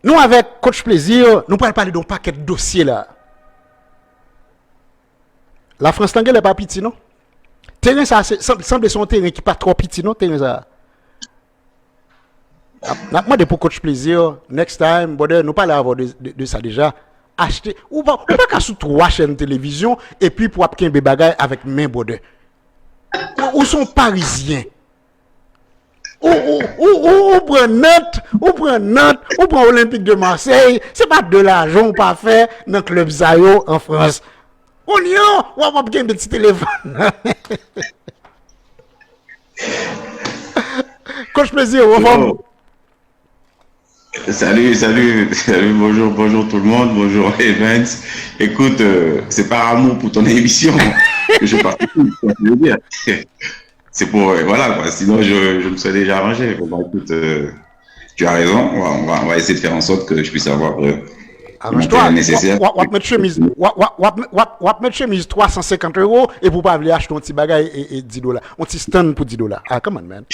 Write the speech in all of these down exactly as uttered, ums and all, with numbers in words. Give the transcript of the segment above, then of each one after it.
Nou avèk Coach Plaisir, nou pral pale de yon pakèt dosye la. Lafrans lan genlè pa piti, non? Teren sa, se, sanble se yon teren ki pa twò piti, non, teren sa. N ap, n ap mande pou Coach Plaisir, next time, brother, nou pale avè w de, de, de sa deja. Achte, ou pa, ou pa ka sou twa chèn televizyon, epi pou w ap kenbe bagay avèk men, brother. Ou, ou se yon Parizyen. Ou, ou, ou, ou, ou pran Nant, ou pran Nant, ou pran Olympique de Marseille, se pa de lajan ou pa fè nan klèb sa yo an Frans. Kounye a, w ap, w ap gen de ti telefòn. Coach Plaisir, ou anfòm? Salut, salut, salut, bonjour, bonjour tout le monde, bonjour Evans. Écoute, euh, c'est par amour pour ton émission que je participe, tu vois ce que je veux dire. C'est pour, euh, voilà, quoi. Sinon, je, je me serais déjà arrangé. Bon, bah, écoute, euh, tu as raison. On va, on va, on va essayer de faire en sorte que je puisse avoir euh, le matériel nécessaire. W ap met chemiz, w ap, w ap, w ap, w ap, w ap met chemiz twa san senkant euro epi w pa vle achte yon ti bagay e, e dis dola. Yon ti stand pou dis dola. Ah, come on, man.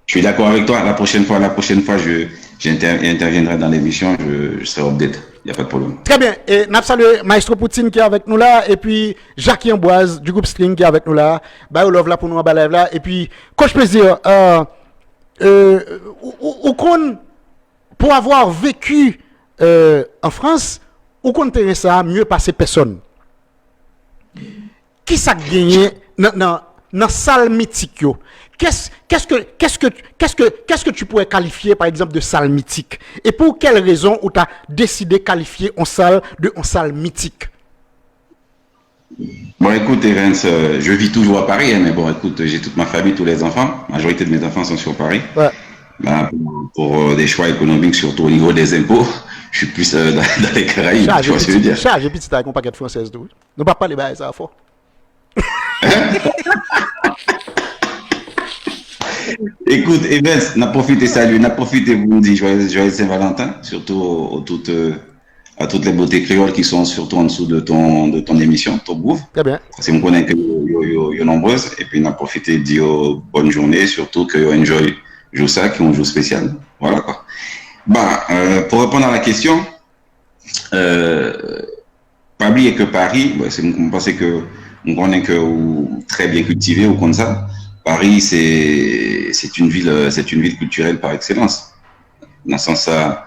Je suis d'accord avec toi. La prochaine fois, la prochaine fois, je, j'interviendrai dans l'émission, je, je serai update. Il n'y a pas de problème. Très bien. E n ap salye Maestro Poutine ki avèk nou la, epi Jackie Amboise du groupe Sling ki avèk nou la. Ba yo love la pou nou anba live la. Epi, Coach Plaisir, euh, euh, ou, ou, ou konn, pour avoir vécu euh, en France, ou konn teren sa a mye pase pèsonn. Kisa k genyen nan, nan, nan sal mitik yo? Qu'est-ce, qu'est-ce que, qu'est-ce que, qu'est-ce que, qu'est-ce que tu pourrais qualifier, par exemple, de salle mythique? Et pour quelle raison ou ta décidé qualifier on salle de on salle mythique? Bon, écoute, Evans, euh, je vis toujours à Paris, hein, mais bon, écoute, j'ai toute ma famille, tous les enfants. La majorité de mes enfants sont sur Paris. Ouais. Bah, pour, pour, euh, des choix économiques, surtout au niveau des impôts, je suis plus euh, dans, dans les Caraïbes, tu vois ce que je veux dire. Chaje pitit ak yon pakèt fransèz tou. Nou pa pale bagay sa fò. Écoute, Evans, n ap pwofite salye, n ap pwofite pou nou di joyeux, joyeux Saint-Valentin, surtout aux, aux toutes, euh, à toutes les beautés créoles qui sont surtout en dessous de ton, de ton émission, Top Groove. Très bien. Paske m konnen ke yo, yo, yo, yo nombreuses, epi n ap pwofite di yo bonne journée, surtout que yo enjoy jou sa, ki yon jou spesyal. Voilà quoi. Bah, euh, pour répondre à la question, euh, pa bliye ke Paris, bon, se, m panse ke m konnen ke ou très bien cultivé, ou konn sa. Paris, c'est, c'est une ville, euh, c'est une ville culturelle par excellence. Nan sans sa,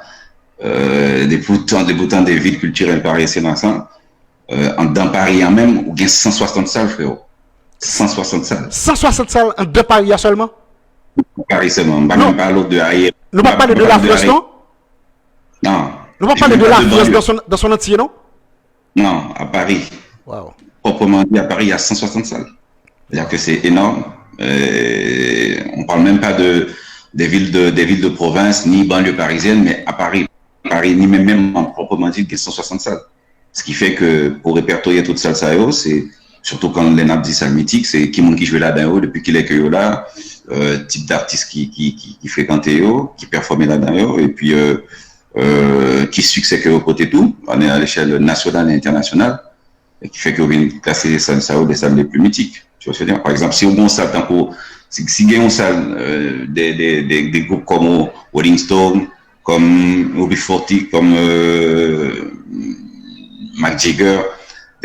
euh, de pourtant, de pourtant des villes culturelles par excellence, hein, euh, anndan Paris an menm, ou gen san swasant sal, freo. San swasant sal. San swasant sal anndan Paris a sèlman? Paris sèlman. M pa menm pale w de aye. Nou pa pale de Lafrans, non? Non. Nou pa pale de Lafrans dans son, dans son entier, non? Non, à Paris. Wow. Proprement dit, à Paris, il y a cent soixante salles. C'est-à-dire que c'est énorme. Euh, on parle même pas de, des villes de, des villes de province, ni banlieue parisienne, mais à Paris, Paris, ni même, même en proprement dit, il y a cent soixante salles. Ce qui fait que pour répertorier toutes salles, ça, yo, c'est surtout quand les n ap di salle mythique, c'est qui moun ki jwe ladan yo, depuis kilè ke yo la, euh, type d'artistes qui, qui, qui, qui fréquentent yo, qui performent ladan yo, et puis euh, euh, ki siksè ke yo pote tou, à l'échelle nationale et internationale, et qui fait que yo vin klase sal sa yo des salles les plus mythiques. Tu vois ce que je veux dire? Par exemple, si ou gen yon sal tankou, si, si gen yon sal euh, de, de, de, de gwoup kòm Rolling Stone, kòm U B forty, kòm euh, Mick Jagger,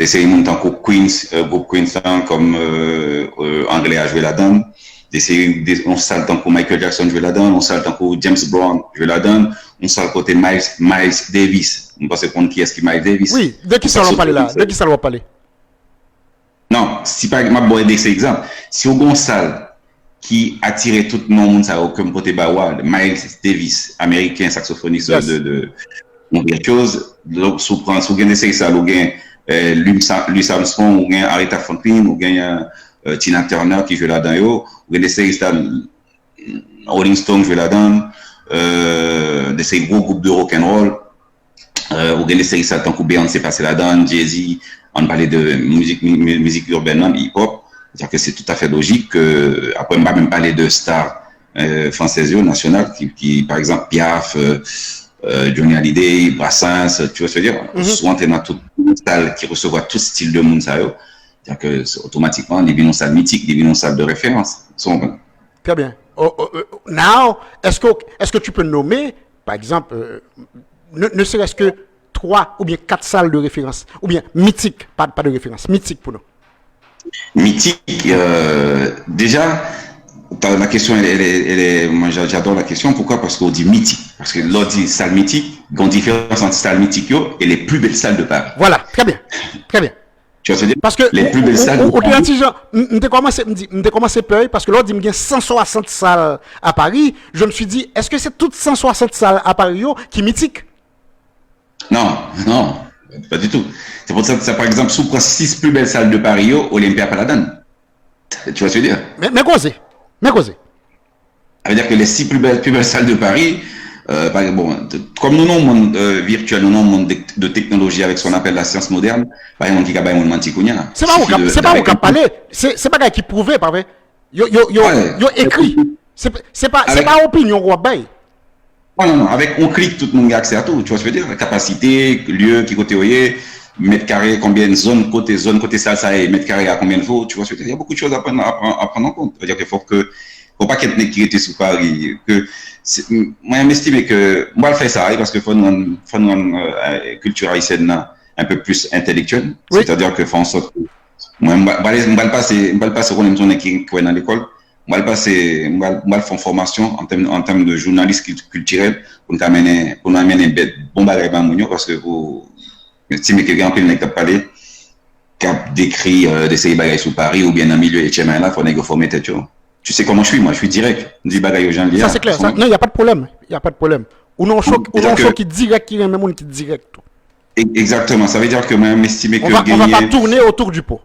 de seri moun tankou Queens, euh, gwoup Queens lan, kòm euh, euh, anglè a jwe ladan l, de seri de, yon sal tankou Michael Jackson jwe ladan l, yon sal tankou James Brown jwe ladan l, yon sal kote Miles, Miles Davis. M panse konn kiyès ki Miles Davis. Wi, de ki sal w ap pale la? De ki sal w ap pale? Non, si pa m ap ba w de se egzanp. Si w gen yon sal ki atire tout non moun sa yo ke m pote ba ou a, Miles Davis, ameriken, saksofonis de, de, yon virtuoz. Donk, si w pran, si w gen de seri sal, ou gen euh, Louis, Louis Armstrong, ou gen Aretha Franklin, ou gen euh, Tina Turner ki jwe ladan yo, ou gen de seri sal, Rolling Stone jwe ladan, euh, de seri gwo gwoup de rock and roll, euh, ou gen de seri sal tankou Beyoncé pase ladan, Jay-Z, ann pale de mizik, mizik irbèn nan, hip hop. C'est-à-dire que c'est tout à fait logique que, après, m pa menm pale de star euh, fransèz yo, nasyonal, ki, ki, par exemple, Piaf, euh, euh, Johnny Hallyday, Brassens, tu vois ce que je veux dire? Si w antre nan tout sal ki resevwa tout stil de moun sa yo, c'est-à-dire que otomatikman, li vin yon sal mitik, li vin yon sal de référence. Ou konprann? Très bien. Oh, oh, euh, now, est-ce que, est-ce que tu peux nommer, par exemple, euh, ne, ne serait-ce que twa oubyen kat sal de référence, oubyen mitik, pa, pa de référence, mitik pou nou. Mitik, euh, déjà, ta- la question, elle, elle est- elle est- moi, j'a- j'adore la question. Pourquoi? Parce qu'on dit mythique. Parce que lè w di sal mitik, il y a une différence entre sal mitik yo et les plus belles salles de Paris. Voilà, très bien, très bien. Tu vois ce que je veux dire? Paske Les plus belles salles de ou te Paris. Ti Jan, m m te kòmanse, m di, m te kòmanse pè, paske lè w di m gen san swasant sal a Pari, je me suis dit, èske se tout san swasant sal a Pari yo ki mitik? Non, non, pas du tout. C'est pour ça que, par exemple, si on prend six plus belles salles de Paris, yo, Olympia pas là-dedans. Tu vois ce que je veux dire? Men, men koze, men koze. Ça veut dire que les six plus belles, plus belles salles de Paris, euh, par- bon, t- comme nous, nous, monde euh, virtuel, nous, nous, monde de, de technologie avec ce qu'on appelle la science moderne, par exemple, qui a un manti kounye a. Se pa ou k ap- se pa ou k ap pale, se se bagay ki pwouve, pa vre? Yo, yo, yo, yo ekri. Se se pa, se pa opinyon w ap bay. Non, non, non. Avec un clic, tout le monde a accès à tout. Tu vois ce que je veux dire? Capacité, lieu, qui côté où est, mètre carré, combien de zone, côté, zone, côté ça, ça est, mètre carré à combien de fois, tu vois ce que je veux dire? Il y a beaucoup de choses à prendre, à prendre, à prendre en compte. C'est-à-dire qu'il faut que, faut pas qu'il y ait qui était sous Paris. Que, c'est- moi, j'estime que, moi, je fais ça, hein, parce que faut nous, faut nous, euh, culture haïtienne, là, un peu plus intellectuelle. Oui. C'est-à-dire que, faut en sorte que, mwen, m pral pase, m pral pase, m pral pase, konnen m tonnen ki kwè nan lekòl. M pral pase, m pral, m pral fè yon fòmasyon an tèm, an tèm de jounalis kiltirèl pou n ka mennen, pou n mennen bèt bon bagay ba moun yo, paske pou, ti men ke gen anpil nèg k ap pale, k ap dekri euh, de seri bagay sou Paris oubyen nan milye H M I la, fò nèg yo fòme tèt yo. Tu sais comment je suis, moi, je suis direct. M di bagay yo jan l ye a. Sa se klè. Sa, non, y a pas de problème. Y a pas de problème. Ou nan yon show, ou nan yon show ki dirèk, ki renmen moun ki dirèk tou. Exactement. Ça veut dire que mwen, m estime ke On va, on va pas genyen tourner autour du pot.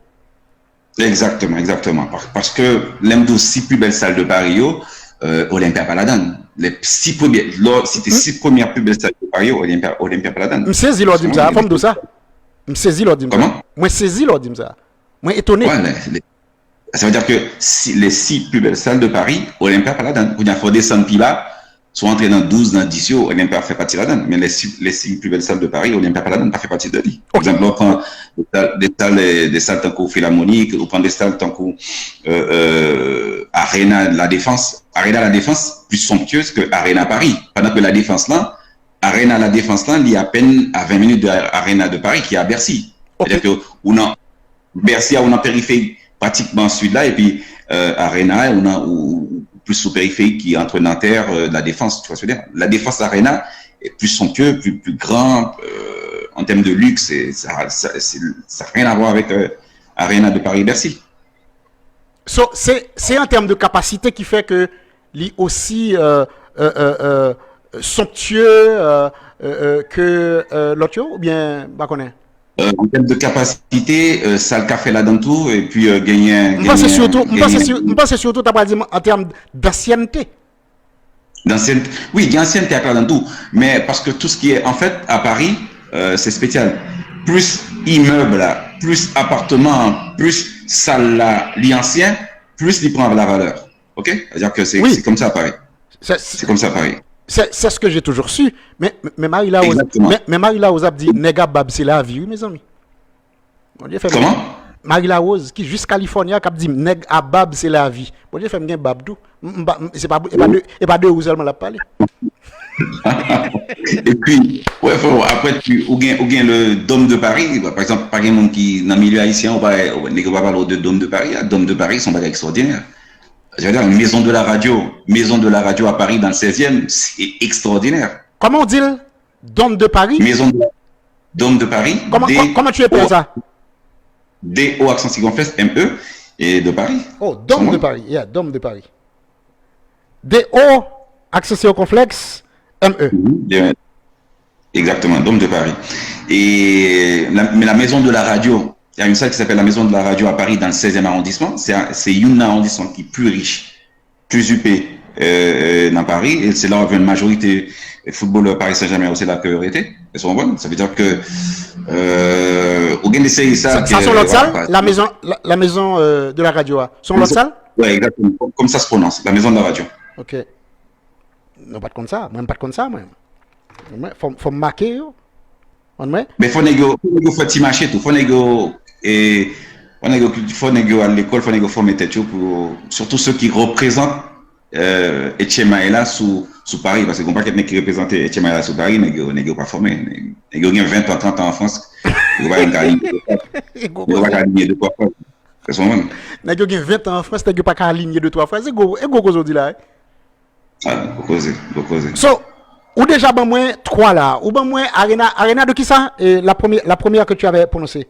Exactement, exactement. Parce que lè m di w six plus belles salles de Paris yo, euh, Olympia pa ladan. Les six premières, lò, si te six premières plus belles salles de Paris yo, Olympia, Olympia pa ladan. M sezi lè w di m sa, fò m di w sa. M sezi lè w di m sa. Mwen sezi lè w di m sa. Mwen etone. Ouais, les- les- ça veut dire que si, les six plus belles salles de Paris, Olympia pa ladan. Ou bien faut descendre plus bas, soit entrer dans douze, dans dix yo, Olympia fait partie là-dedans. Mais les six, les six plus belles salles de Paris, Olympia pa ladan, pa fait partie de li. Par exemple, on prend des salles, des salles, euh, des salles tant qu'au Philharmonique, ou prend des salles tant qu'au euh, euh, Arena La Défense. Arena La Défense, plus somptueuse que Arena Paris. Pendant que La Défense là, Arena La Défense là, il est à peine à vingt minutes de Arena de Paris, qui est à Bercy. C'est-à-dire que ou nan Bercy a ou nan périphérie pratiquement sud là, et puis euh, Arena ou nan ou, ou plus sous périphérie qui entre Nanterre, euh, La Défense, tu vois ce que je veux dire? La Défense Arena est plus somptueux, plus, plus grand euh, en termes de luxe, et ça, ça, c'est- ça n'a rien à voir avec euh, Arena de Paris-Bercy. So, se se an tèm de kapasite ki fè ke li osi euh, euh, euh, euh, somptueux euh, euh, euh, ke euh, lòt yo, oubyen m pa konnen? Euh, en termes de capacité, euh, ça le café là dans tout, et puis euh, gagner. M panse sitou, m panse si- m panse sitou ta pral di m an tèm d'ancienneté. D'ancienneté. Oui, il y a ancienneté à Clarendon, mais parce que tout ce qui est en fait à Paris, euh, c'est spécial. Plus immeuble, plus appartement, plus salle là, li ancien, plus il prend la valeur. Ok? C'est-à-dire que c'est Oui. c'est comme ça à Paris. C'est C'est comme ça à Paris. c'est- c'est ce que j'ai toujours su. Mais, mais Marie Larose, Exactement. mais, mais Marie Larose ap di nèg a bab se lavi, wi, mezanmi. Bondye fè m- Comment? Marie Larose, ki jis California, k ap di m nèg a bab se lavi. Bondye fè m gen bab tou. M- m pa- m- Se pa e pa de e pa de ou sèlman l ap pale. Et puis, ouais, faut, après, tu, ou gain, ou gain le Dôme de Paris. Par exemple, pa gen moun ki nan milye ayisyen, ou pa, nèg yo pa pale de Dôme de Paris. Hein. Dôme de Paris, c'est un bagage extraordinaire. Je veux dire, une maison de la radio, maison de la radio à Paris dans le seizième, c'est extraordinaire. Kòman w di l? Dôme de Paris? Maison de, Dôme de Paris. Kòman, D- kò- kòman tu épelles ça? D O accent circonflexe M E et de Paris. Oh, Dôme Comment? de Paris. Yeah, Dôme de Paris. D O accent circonflexe M E. Mhm, bien. Exactement, Dôme de Paris. Et la, mais la maison de la radio, il y a une salle qui s'appelle la maison de la radio à Paris, dans le seizième arrondissement. C'est un- c'est un arrondissement qui est plus riche, plus huppé euh, euh, dans Paris. Et c'est là où une majorité de footballeurs Paris Saint-Germain, c'est là que été. Elles sont bonnes. Ça veut dire que euh, ou gen de séries ça. Sa, sa se yon lòt sal? La maison, la, la maison euh, de la radio. A. Se yon lòt sal? Ouais, exactement. Comme, comme ça se prononce, la maison de la radio. Ok. Non, pa t konn sa. Mwen, m pa t konn sa, mwen. Mwen, fò, fò m make yo. Konn mwen? Men fò nèg yo, fò nèg yo fè ti mache tou. Fò nèg yo, e, fò nèg yo, fò nèg yo al lekòl, fò nèg yo fòme tèt yo pou, surtout ceux qui représentent euh, H M I la sou, sou Paris, paske gon pakèt nèg ki reprezante H M I la sou Paris, nèg yo, nèg yo pa fòme. Nèg, nèg yo gen ven tan, trant an an Frans, yo pa menm ka alinye de twa fraz. Nèg yo pa ka alinye de twa fraz. Ou konprann? Nèg yo gen ven tan an Frans, nèg yo pa ka alinye de twa fraz. E gwo, e gwo koze w di la, wi. Ah, gwo koze, gwo koze. So, ou deja ban mwen twa la. Ou ban mwen Arena, Arena de kisa? Eh, la première, la première que tu avais prononcée.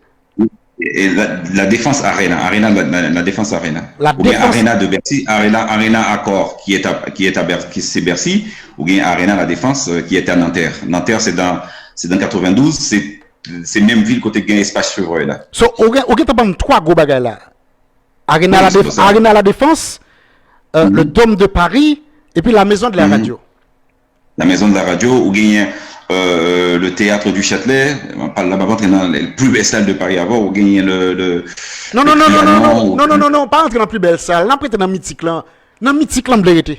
Et la, la Défense Arena, Arena, la, la, la Défense Arena. La Ou bien Défense. Arena de Bercy, Arena, Arena Accor, qui est à, qui est à Ber-, qui c'est Bercy, ou bien Arena La Défense, euh, qui est à Nanterre. Nanterre, c'est dans, c'est dans quatre-vingt-douze, c'est, c'est même ville côté gain espace Chevrolet là. So, ou gen, ou gen tan ban m twa gwo bagay la. Arena Oui, la c'est Déf-, pour ça. Arena La Défense, euh, le Mhm. Dôme de Paris, et puis la Maison de la Mhm. Radio. La Maison de la Radio, ou genyen, euh, le Théâtre du Châtelet, pa la, pa antre nan le plus belle salle de Paris avant, ou genyen le, le, Non, le non, non, non, non, Trianon, non, ou non, non, non, non, pa antre nan pli bèl sal, n ap rete nan mitik lan. Nan mitik lan m vle rete.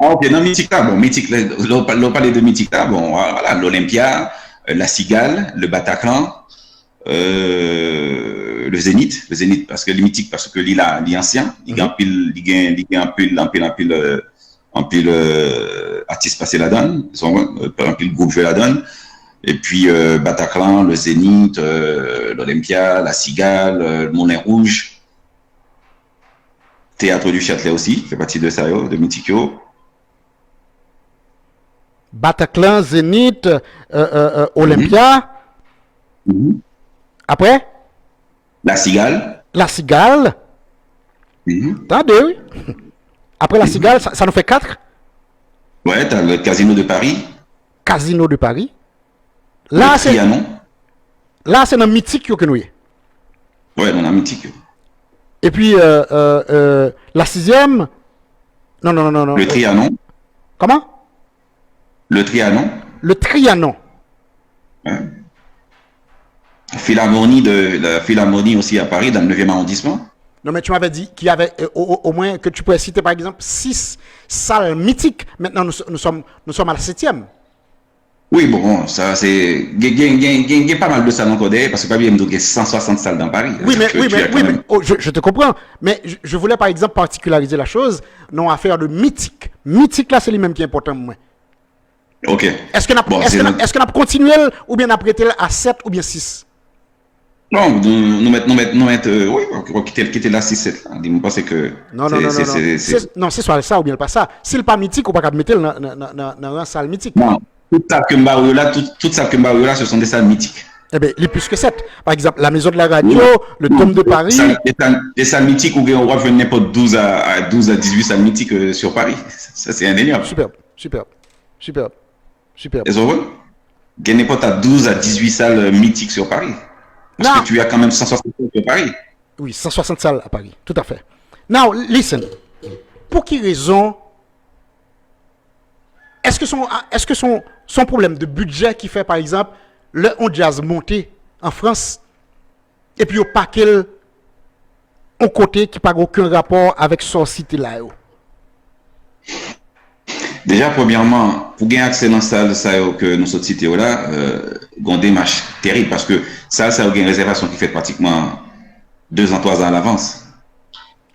Ah, ok, nan mitik la, bon, mitik la, lè w pa-, lè w pale de mitik la, bon, voilà, l'Olympia, euh, La Cigale, le Bataclan, euh, le Zénith, le Zénith, paske li mitik, paske li la, li ansyen, li gen Mhm. anpil, li gen, li gen anpil, anpil, anpil, euh, anpil, euh, atis pase ladan l, son, euh, anpil gwoup jwe ladan l. Epi, euh, Bataclan, le Zénith, euh, l'Olympia, La Cigale, euh, Moulin Rouge, Théâtre du Châtelet aussi, fè pati de sa yo, de mitik yo. Bataclan, Zénith, euh, euh, euh, Olympia. Mhm. Apre? La Cigale. La Cigale. Mhm. Tande, wi. Apre La Mhm. Cigale, sa, sa nou fè kat? Ouais, t'as le Casino de Paris. Casino de Paris. La, Le se, Trianon. La, se nan mitik yo ke nou ye. Ouais, nou nan mitik yo. Epi, euh, euh, euh, la sizyèm. Non, non, non, non, non. Le Trianon. Comment? Le Trianon. Le Trianon. Hein? Philharmonie de, la Philharmonie aussi à Paris, dans le neuvième arrondissement. Non, mais tu m'avais dit qu'il y avait, euh, au, au, au moins que tu pourrais citer, par exemple, six salles mythiques. Maintenant, nous, nous sommes, nous sommes à la septième. Oui, bon, sa se, gen, gen, gen, gen, gen pa mal de sal ankò dèyè, paske pa bliye m di w gen san swasant sal nan Pari. Wi, men, wi, men, wi, men, oh, je, je te comprends. Men je, je voulais, par exemple, particulariser la chose, nan afè de mitik. Mitik la, se li menm ki enpòtan pou mwen. Ok. Èske n ap, Bon, èske se n ap, èske n ap kontinye l, oubyen n ap rete l a sèt oubyen sis? Non, nou, nou mèt, nou mèt, nou mèt, euh, wi, w kite, kite la sis sèt la. Di, mwen panse ke Non, non, se, non, se, non, non. se, se Se, non, se swa sa oubyen l pa sa. Si l pa mitik, ou pa ka mete l nan, nan, nan, nan, nan ran sal mitik. Non, tout sal ke m ba ou yo la, tout, tout sal ke m ba ou yo la, ce sont des salles mythiques. Eben, li plis ke sèt. Pa egzanp, la Maison de la Radio, Wi. le Wi. Dôme de Paris. Sal, de sal, de sal mitik, ou gen, w ap jwenn nenpòt douz a, a douz a dizuit sal mitik, euh, sur Paris. Ça, c'est indéniable. Superbe, superbe, superbe. Superbe. Est-ce que vous Gen nenpòt a douz a dizuit sal, euh, mitik sur Paris. Parce Now, que tu as quand même san swasant sal sur Paris. Wi, san swasant sal a Pari, toutafè. Now, listen. Pou ki rezon, èske se yon, èske se yon, se yon pwoblèm de bidjè ki fè, pa egzanp, lè yon djaz monte an Frans, epi yo pake l yon kote ki pa gen okenn rapò avèk sa w site la yo? Deja, premyèman, pou gen aksè nan sal sa yo ke nou sot site yo la, euh, gen yon demach terib, paske sal sa yo gen rezèvasyon ki fèt pratikman dezan, twazan alavans.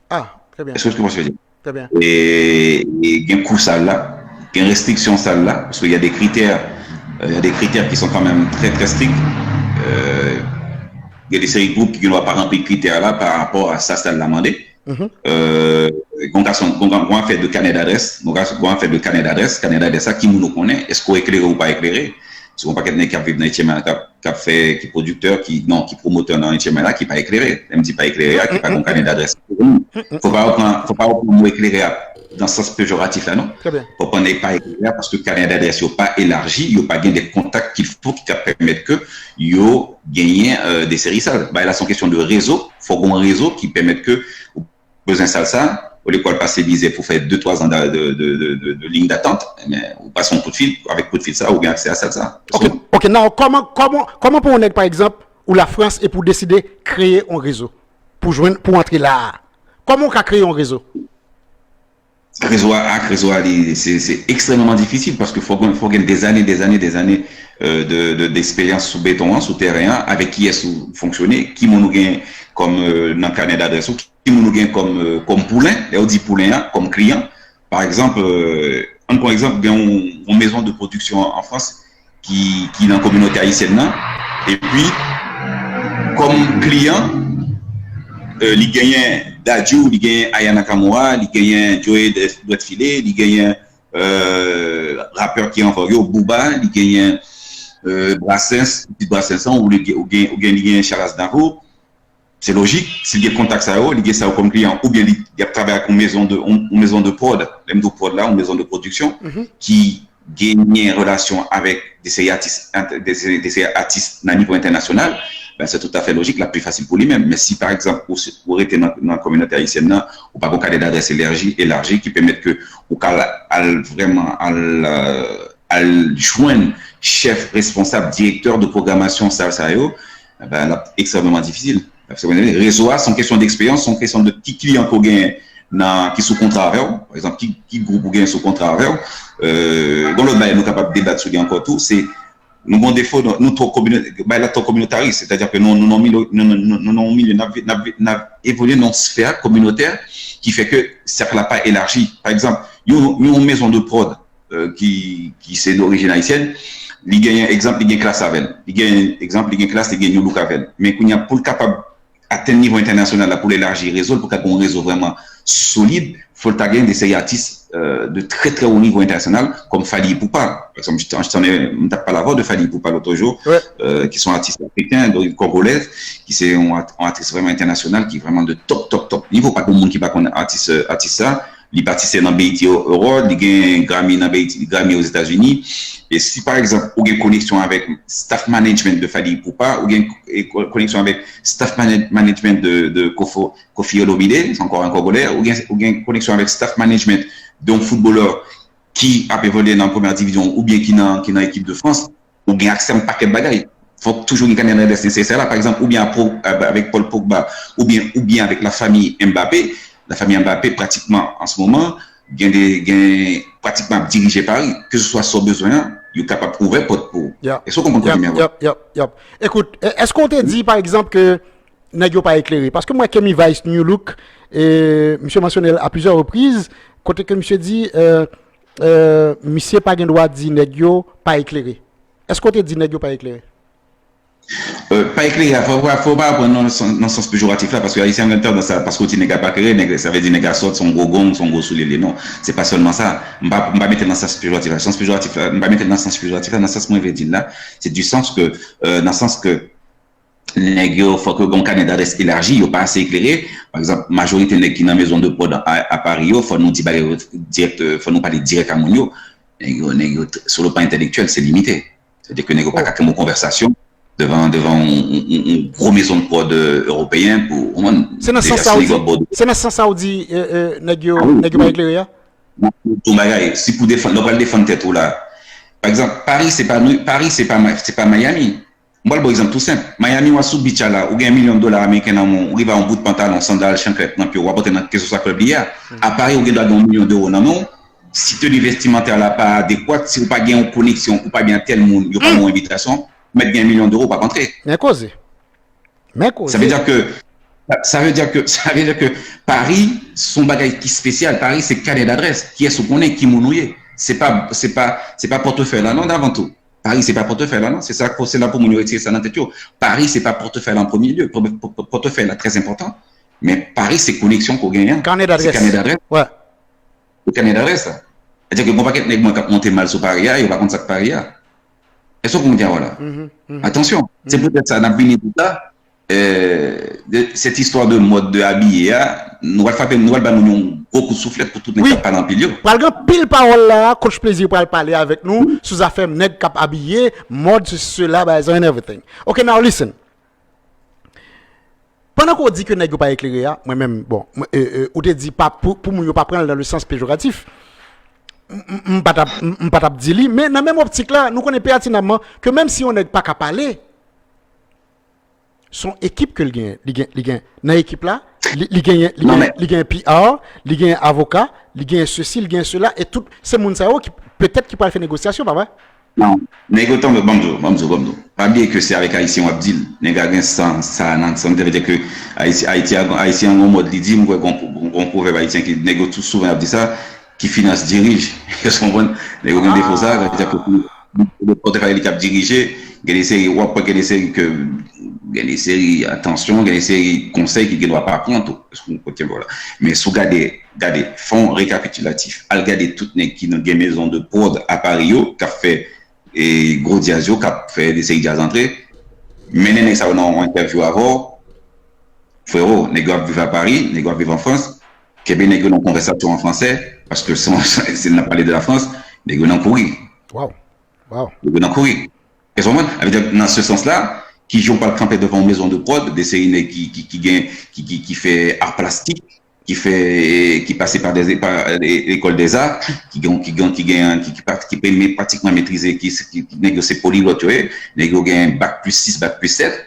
Ah, très bien. Est-ce que tu comprends ce que je veux dire? Très bien. E, e gen kou sal la, gen restriksyon sal la, paske y a des critères, euh, y a des critères qui sont quand même très, très stricts. Euh, gen de seri gwoup ki gen dwa pa ranpli kritè la pa rapò a sa sal la mande. Mhm. Euh, gon gason, gon, gon afè de kanè d'adrès, gon gason, gon afè de kanè d'adrès, kanè d'adrès sa, ki moun ou konnen, èske w eklere ou pa eklere? Se yon pakèt nèg k ap viv nan H M I, k ap, k ap fè, ki pwodiktè, ki, non, ki pwomotè nan H M I la, ki pa eklere. Lè m di pa eklere a, ki pa gon kanè d'adrès. Fò pa w pran, fò pa w pran mo eklere a nan sans pejoratif la, non. Très bien. Fò pran nèg pa eklere a, paske kanè d'adrès yo pa elaji, yo pa gen de kontak qu'il faut ki ka pèmèt ke yo genyen, euh, de seri sal. Bagay la, se yon kesyon de rezo. Fò gon rezo ki pèmèt ke bezwen sal sa, olye ke w al pase mizè pou fè de, twa zan de, de, de, de, de, de ligne d'attente, men ou pase yon kout fil, avèk kout fil sa, ou gen aksè a sal sa. Ok, ok, now, kòman, kòman, kòman pou yon nèg, pa egzanp, ou Lafrans, epi w deside kreye yon rezo pou jwenn, pou antre la a? Kòman w ka kreye yon rezo? Rezo a, ak rezo a, li, se, se ekstrèmeman difisil, paske fò gen, fò gen dèzane, dèzane, dèzane, euh, de, de, d'eksperyans sou beton an, sou tèren an, avèk kiyès ou fonksyone, ki moun ou gen kòm, euh, nan kanè d'adrès ou, ki moun ou gen kòm, euh, kòm poulen, lè ou di poulen an, kòm kliyan, Pa egzanp, euh, ann pran egzanp, gen yon, yon maison de production en France ki, ki nan kominote ayisyèn nan. Epi, kòm kliyan, euh, li genyen Dadju, li genyen Aya Nakamura, li genyen Joey Dwèt File, li genyen euh, rapè ki an vòg yo, Booba, li genyen euh, Brassens, pitit Brassens an, ou li gen, ou gen, ou gen, li genyen Charles Aznavour. Se lojik, si l gen kontak sa yo, li gen sa yo kòm kliyan, oubyen li, li ap travay ak yon maison de, yon, yon maison de prod, lè m di w prod la, yon maison de production, ki genyen relasyon avèk de seri atis, de seri, de seri atis nan nivo entènasyonal, ben, se toutafè lojik, l ap pi fasil pou li menm. Men si, pa egzanp, ou, ou rete nan, nan kominote ayisyèn nan, ou pa gen yon kanè dadrès elaji, elaji ki pèmèt ke ou ka al, al vrèman al, euh, al jwenn chèf, responsab, direktè de pwogramasyon sa, sa yo, ben, l ap ekstrèmeman difisil. Rezo a, se yon kesyon de eksperyans, se yon kesyon de ki kliyan ke w genyen nan, ki sou kontra avè w. Pa egzanp, ki, ki gwoup ou genyen sou kontra avè w. Euh, gen lòt bagay nou kapab debat sou li ankò tou, se nou gen defo, nou, nou twò komino-, bagay la twò kominotaris, sètadi ke nou, nou, nou, nou, nou, nou, nou, nou, nou, n ap, n ap, n ap evolye nan yon sfè kominotè ki fè ke sèk la pa elaji. Pa egzanp, yon, yon maison de prod euh, ki, ki se dorijin ayisyèn, li genyen egzanp, li gen Klass avè l. Li genyen egzanp, li gen Klass, li gen Nu Look avè l. Men kounye a, pou l kapab atenn nivo entènasyonal la, pou l elaji rezo l, pou l ka gen yon rezo vrèman solid, fò l ta gen de seri atis euh, de trè, trè wo nivo entènasyonal, kòm Fally Ipupa. Pa egzanp, m t ap pale avè w de Fally Ipupa lòt jou, euh, ki se yon atis afriken, d'origine congolaise, ki se yon at-, yon atis vrèman entènasyonal, ki vrèman de top, top, top nivo. Pa gen moun ki pa konn atis, euh, atis sa. Li patisipe nan B E T Award, li gen Grammy nan B E T, Grammy Ozetazini. E si, pa egzanp, ou gen koneksyon avèk staff management de Fally Ipupa, ou gen e, ko-, koneksyon avèk staff manage-, management de, de Kofo-, Koffi Olomide, se ankò an Kongolè, ou gen, ou gen koneksyon avèk staff management de yon foutbolè ki ap evolye nan premyè divizyon oubyen ki nan, ki nan ekip de Frans, ou gen aksè a yon pakèt bagay. Fòk toujou gen kanè ladrès nesesè la. Pa egzanp, oubyen a Pro-, a, avèk Paul Pogba, oubyen, oubyen avèk lafanmi Mbappé. Lafanmi Mbappé, pratikman, an se moman, gen de, gen, pratikman ap dirije Paris. Keseswa sa w bezwen an, yo kapab ouvè pòt pou ou. Èske w konprann kote m ye a? Yap, yap, yap. Ekout, e, èske w te di, pa egzanp, ke nèg yo pa eklere? Paske m wè Kemi Vice, Nu Look, e, misye mansyone l a plizyè repriz, kote ke misye di, euh, euh, misye pa gen dwa di nèg yo pa eklere. Èske w te di nèg yo pa eklere? Euh, pa eklere a, fò, fò, fò w pa pran nan sans, nan sans pejoratif la, paske ayisyen an gen tandans a, paske w di nèg la pa eklere, nèg, sa vle di nèg la sòt, se yon gwo gong, se yon gwo soulye li. Non, se pa sèlman sa. M pa, m pa mete l nan sans pejoratif la. Sans pejoratif la, m pa mete l nan sans pejoratif la, nan sans mwen vle di l la, se du sens que, euh, nan sans ke nèg yo, fòk yo gen yon kanè dadrès elaji, yo pa ase eklere. Pa egzanp, majorite nèg ki nan maison de prod a, a Paris yo, fò nou di bagay yo dirèk, fò nou pale dirèk a moun yo. Nèg yo, nèg yo, sur le plan entèlektyèl, se limite. Sètadi ke nèg yo pa ka kenbe yon konvèsasyon devan, devan yon, yon, yon, yon gwo maison de prod, euh, ewopeyen pou, ou konprann, se nan sans sa w di, se nan sans sa w di, euh, euh, nèg yo, nèg yo pa eklere a? Yon bagay, si pou defann, lè w pral defann tèt ou la. Pa egzanp, Paris se pa Nou-, Paris se pa Ma-, se pa Miami. M pral ba w egzanp tou senp. Miami, w a sou beach la, ou gen milyon dola ameriken nan men w, ou rive a yon bout pantalon, sandal, chanclèt nan pye w, w ap antre nan keseswa klèb li ye a. A Paris, ou gen dwa gen yon milyon dewo nan men w. Si teni vestimantè la pa adekwat, si ou pa gen yon koneksyon, ou pa gen tèl moun, yo pa ba w envitasyon, ou mèt gen milyon dewo, ou p ap antre. Men koze. Men koze. Sa vle di ke, sa vle di ke, sa vle di ke Paris, se yon bagay ki espesyal. Paris, se kanè dadrès. Kiyès ou konnen, ki moun ou ye. Se pa, se pa, se pa pòtfèy la, non, avan tou. Paris, se pa pòtfèy la, non. Se sa, se la pou moun yo retire sa nan tèt yo. Paris, se pa pòtfèy la an premye lye. Pò-, pò-, pò-, pòtfèy la trè enpòtan. Men Paris, se koneksyon ke w genyen an. Kanè dadrès. Se kanè dadrès. Wè. Se kanè dadrès la. Sètadi ke gen yon pakèt nèg mwen k ap monte mal sou Paris a, yo pa konn sa k Paris a. Èske w konprann sa m di a w la? Atansyon. Se poutèt sa, n ap vini di sa, euh, de, cette histoire de mode de abiye a, nou pral frape, nou pral ba moun yon gwo kout souflèt pou tout nèg k ap pale anpil yo. Pral gen anpil pawòl la, Coach Plaisir pral pale avèk nou sou zafè nèg k ap abiye, mòd, sesi, sela, bagay sa, and everything. Ok, now listen. Pandan ke w di ke nèg yo pa eklere a, mwen menm, bon, mwen, euh, euh, ou te di pa, pou, pou moun yo pa pran l dans le sens péjoratif, m, m, m pa t ap, m, m pa t ap di li, men nan menm optik la, nou konnen pètinamman ke menm si yon nèg pa ka pale, se yon ekip ke l genyen, li gen, li gen, nan ekip la, li, li genyen, li genyen, li genyen P R, li genyen avoka, li genyen sesi, li genyen sela, e tout se moun sa yo ki, petèt ki pral fè negosyasyon, pa vre? Non, nèg yo tanmen, ban m di w, ban m di w, ban m di w. Pa bliye ke se avèk Ayisyen w ap deal. Nèg la gen san sa nan san l, sa vle di ke Ayiti, Ayiti a, Ayisyen an gon mòd li di, m kwè gon, gon, gon pwovèb ayisyen ki, nèg yo tou souvan ap di sa, ki finans dirij. Èske w konprann? Nèg yo gen defo sa, sa vle di ke pou, pou te fè li k ap dirije, gen de seri, w ap wè gen de seri ke, gen de seri atansyon, gen de seri konsèy ki gen dwa pa pran tou. Èske w konprann la? Men si w gade, gade, fè yon rekapitilatif, al gade tout nèg ki nan gen mezon de prod a Paris yo, k ap fè e gwo djaz yo k ap fè de seri djaz antre. Mennen nèg sa yo nan yon entèvyou avè w, frero, nèg yo ap viv a Paris, nèg yo ap viv an Frans, kenbe nèg yo nan konvèsasyon an fransè, paske si, si n ap pale de la France, nèg yo nan kouri. Wow. Wow. Nèg yo nan kouri. Èske w konprann? Sa vle di, nan se sans la, ki jan w pral kanpe devan yon mezon de prod, de seri nèg ki, ki, ki gen, ki, ki, ki fè ar plastik, ki fè, ki pase pa de, pa, e, lekòl dèza, ki gen, ki gen, ki gen, ki, ki, pa- ki, ki pratikman metrize, ki, ki, ki nèg yo se polilòt yo ye, nèg yo gen bak plis sis, bak plis sèt.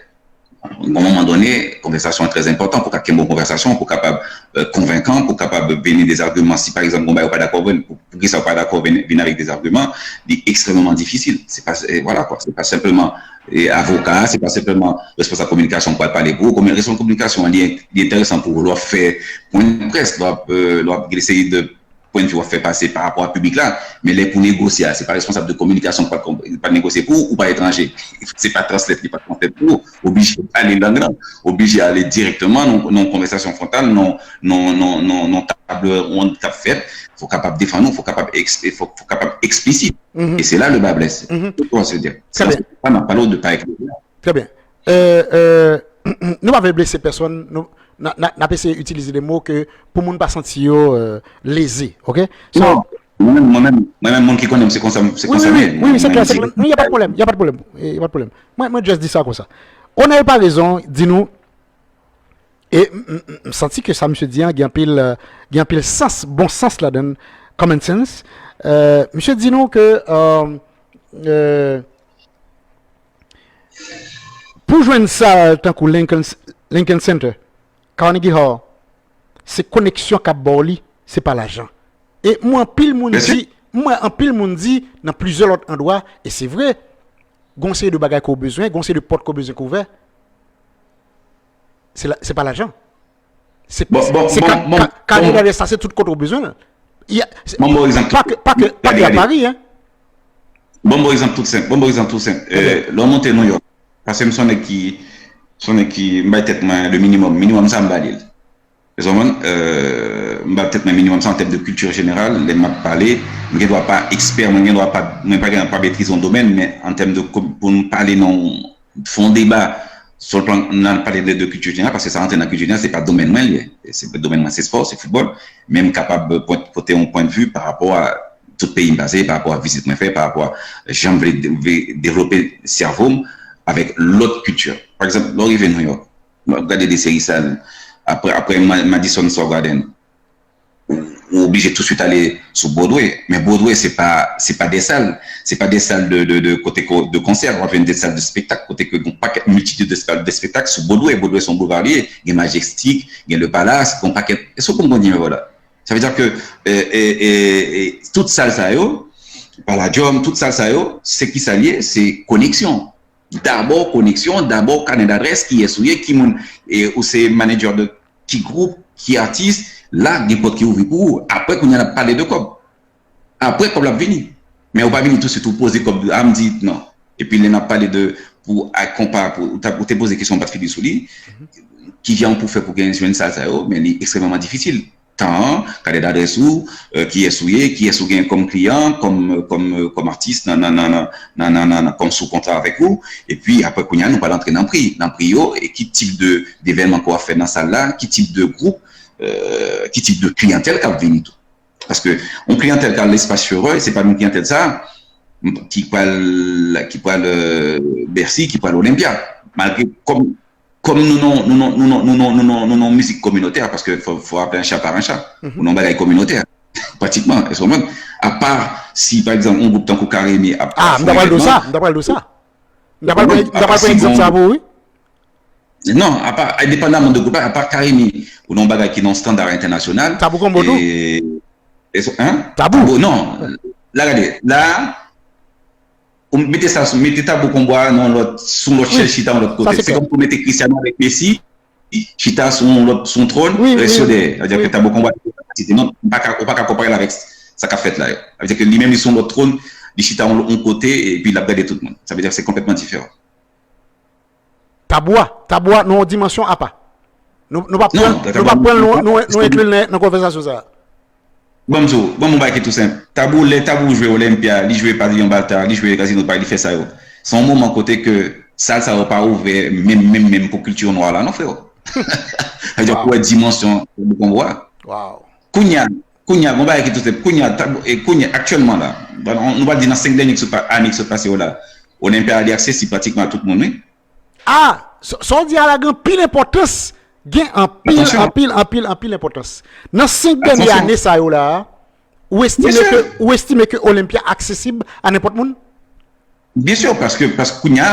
Yon moman done, konvèsasyon an trè enpòtan pou ka kenbe yon konvèsasyon, pou kapab, e, konvenkan, pou kapab vini de zagiman. Si pa egzanp, yon bagay ou pa dakò avè l, pou, pou kisa ou pa dakò vin, vin avèk de zagiman, li ekstrèmeman difisil. Se pa, e, vwala kwa, se pa senpleman e avoka a, se pa senpleman responsab kominikasyon k pral pale pou ou. Komi- responsab kominikasyon an, li, li enteresan pou ou lè w ap fè pwen de près, lè w ap, e, lè w ap eseye de pwen de vi w ap fè pase pa rapò a piblik la, men lè pou negosye a, se pa responsab de kominikasyon k pral, pral negosye pou ou, ou pa etranje. Se pa translate, li pa translate pou ou. Oblije pale lang lan, oblije ale dirèkteman nan, nan yon konvèsasyon fwontal, nan, nan, nan, nan, nan tab wonn k ap fèt, fò w kapab defann ou, fò w kapab, eks- fò, fò w kapab eksplisit. E se la le bas blesse. Ou konprann sa m vle di? Trè byen. Sa, n ap pale w de pa eklere. Trè byen. Euh, euh, nou pa vle blese pèsonn, nou, n a- n a- n ap eseye itilize de mo ke pou moun pa santi yo euh, leze, ok? So, Non, mwen menm, mwen menm, mwen menm, moun ki konnen m, se konsa, se Wi, konsa wi, m wi, ye. wi, wi, se Mwen klè, menm, se se klè. Non, y a pas de problème, y a pas de problème. Y a pas de problème. Mwen, mwen just di sa konsa. Onel Paraison di nou, e m, m, m, m santi ke sa misye di an gen anpil, euh, gen anpil sans, bon sans ladan, common sense. Euh, misye di nou ke euh, euh, pou jwenn sal tankou Lincoln, Lincoln Center, Carnegie Hall, se koneksyon k ap ba w li, se pa lajan. E m wè anpil moun di, m wè anpil moun di nan plizyè lòt andwa, e se vre, gon seri de bagay ke w bezwen, gon seri de pòt ke w bezwen ke w ouvè. Se la- se pa lajan. Se Bon, bon, se bon, ka- bon, ka- kane bon. Dadrès la, se tout kote w bezwen l. Y a- se- Bon, bon, egzanp, pa ke pa ke pa gade, ke a gade. Paris, hein. Bon, bon, egzanp tout senp. Bon, bon, egzanp tout senp. Euh, lè w monte New York, paske m se yon nèg ki, se yon nèg ki, m bay tèt mwen le minimum. Minimum sa, m ba li l. Ou konprann? Euh, m ba tèt mwen minimum sa an tèm de kilti jeneral. Lè m ap pale, m gen dwa pa ekspè, mwen gen dwa pa, mwen pa gen pa metrize yon domèn, men an tèm de ko- pou m pale nan fè yon deba sou le plan, nan pale de, de kilti jeneral, paske sa rantre nan kilti jeneral, se pa domèn mwen li ye. Se domèn mwen, se spò, se foutbòl. Men m kapab pwen- pote yon pwen de vi pa rapò a tout peyi m pase, pa rapò a vizit mwen fè, pa rapò a jan m vle de- vle devlope sèvo m avèk lòt kilti. Pa egzanp, lè w rive New York, lè w ap gade de seri sal, apre, apre Ma- Madison Square Garden, ou, ou oblije touswit ale sou Broadway. Men Broadway, se pa, se pa de sal. Se pa de sal de, de, de kote ko- de konsè, w ap jwenn de sal de spektak, kote ke gen yon pakèt miltitid de sal de spektak sou Broadway. Broadway se yon boulva li ye. Gen Majestic, gen Le Palace, gen yon pakèt. Èske w konprann kote m ye la? Sa vle di ke euh, euh, euh, euh, tout sal sa yo, Palladium, tout sal sa yo, se ki sa l ye? Se koneksyon. Dabò koneksyon, dabò kanè dadrès, kiyès ou ye, ki moun, e, ou se manager de ki gwoup, ki atis, la, gen pòt ki ouvri pou ou. Apre, kounye a n ap pale de kòb. Apre, kòb la ap vini. Men ou pa vini touswit, ou poze kòb, a m di non. Epi lè n ap pale de, pou ak konpa, pou, ou, ta, ou te poze kesyon, m pa t fini sou li, kijan pou fè pou gen jwenn sal sa yo, men li ekstrèmeman difisil. Tan an, kanè dadrès ou, euh, kiyès ou ye, kiyès ou gen kòm kliyan, kòm, kòm, kòm atis nan, nan, nan, nan, nan, nan, nan, kòm sou kontra avèk ou. Epi apre kounye a, nou pral antre nan pri. Nan pri yo, e ki tip de, devènman ke w ap fè nan sal la, ki tip de gwoup, euh, ki tip de kliyantèl k ap vini tou. Paske yon kliyantèl k al Espace Fureur, se pa menm kliyantèl sa ki pral, ki pral euh, Bercy, ki pral Olympia. Malgre kòm kòm nou nan nou nan nou nan nou nan nou nan nou nan mizik kominotè, paske fò fò aple yon cha pa yon cha, ou nan bagay kominotè pratikman, èske w konprann? Apa si pa egzanp yon gwoup tankou Carimi ap Ah, m ta pral di w sa, m ta pral di w sa. M ta pral pran m ta pral pran egzanp sa pou ou, wi. Non, apa endepandaman de gwoup la, apa Carimi ou nan yon bagay ki nan yon standard international. Tabou Combo tou. E, e, hein? Tabou. Tabou, non. La gade, la ou mete sa sou, mete Tabou Combo a nan lòt, sou lòt chèz, chita yon lòt kote. Se kòm pou mete Cristiano avèk Messi chita sou yon lòt, sou yon twòn, rès yo dèyè. Sa vle di ke Tabou Combo a te kapasite, non, ou pa ka, ou pa ka konpare l avèk sa k ap fèt la yo. Sa vle di ke li menm li sou yon lòt twòn, li chita yon, yon kote epi l ap gade tout moun. Sa vle di ke se konplètman diferan. Tabou a, tabou a nan yon dimansyon apa. Nou, nou pa pran, nou pa pran, nou, nou, nou enkli l nan, nan konvèsasyon sa a. Ban m di w, ban m yon bagay ki tou senp. Tabou, lè Tabou jwe Olympia, li jwe Pavilion Balta, li jwe Casino Paris, li fè sa yo. Se yon moman kote ke sal sa yo pa ouvè menm, menm, menm pou kilti nwa la, non, freo. Sa vle di pou wè dimansyon Tabou Konbo a. Kounye a, kounye a, gon bagay ki tou senp. Kounye a, Tabou, e kounye a, aktyèlman la, nou pral di nan senk dènye ki sot pa, ane ki sot pase yo la, Olympia li aksesib pratikman a tout moun, wi. Ah, sa w di a la gen anpil enpòtans, gen anpil, anpil, anpil, anpil enpòtans. Nan senk dènye ane sa yo la, ou estime ke, ou estime ke Olympia aksesib a nenpòt moun? Byen si, paske, paske kounye a,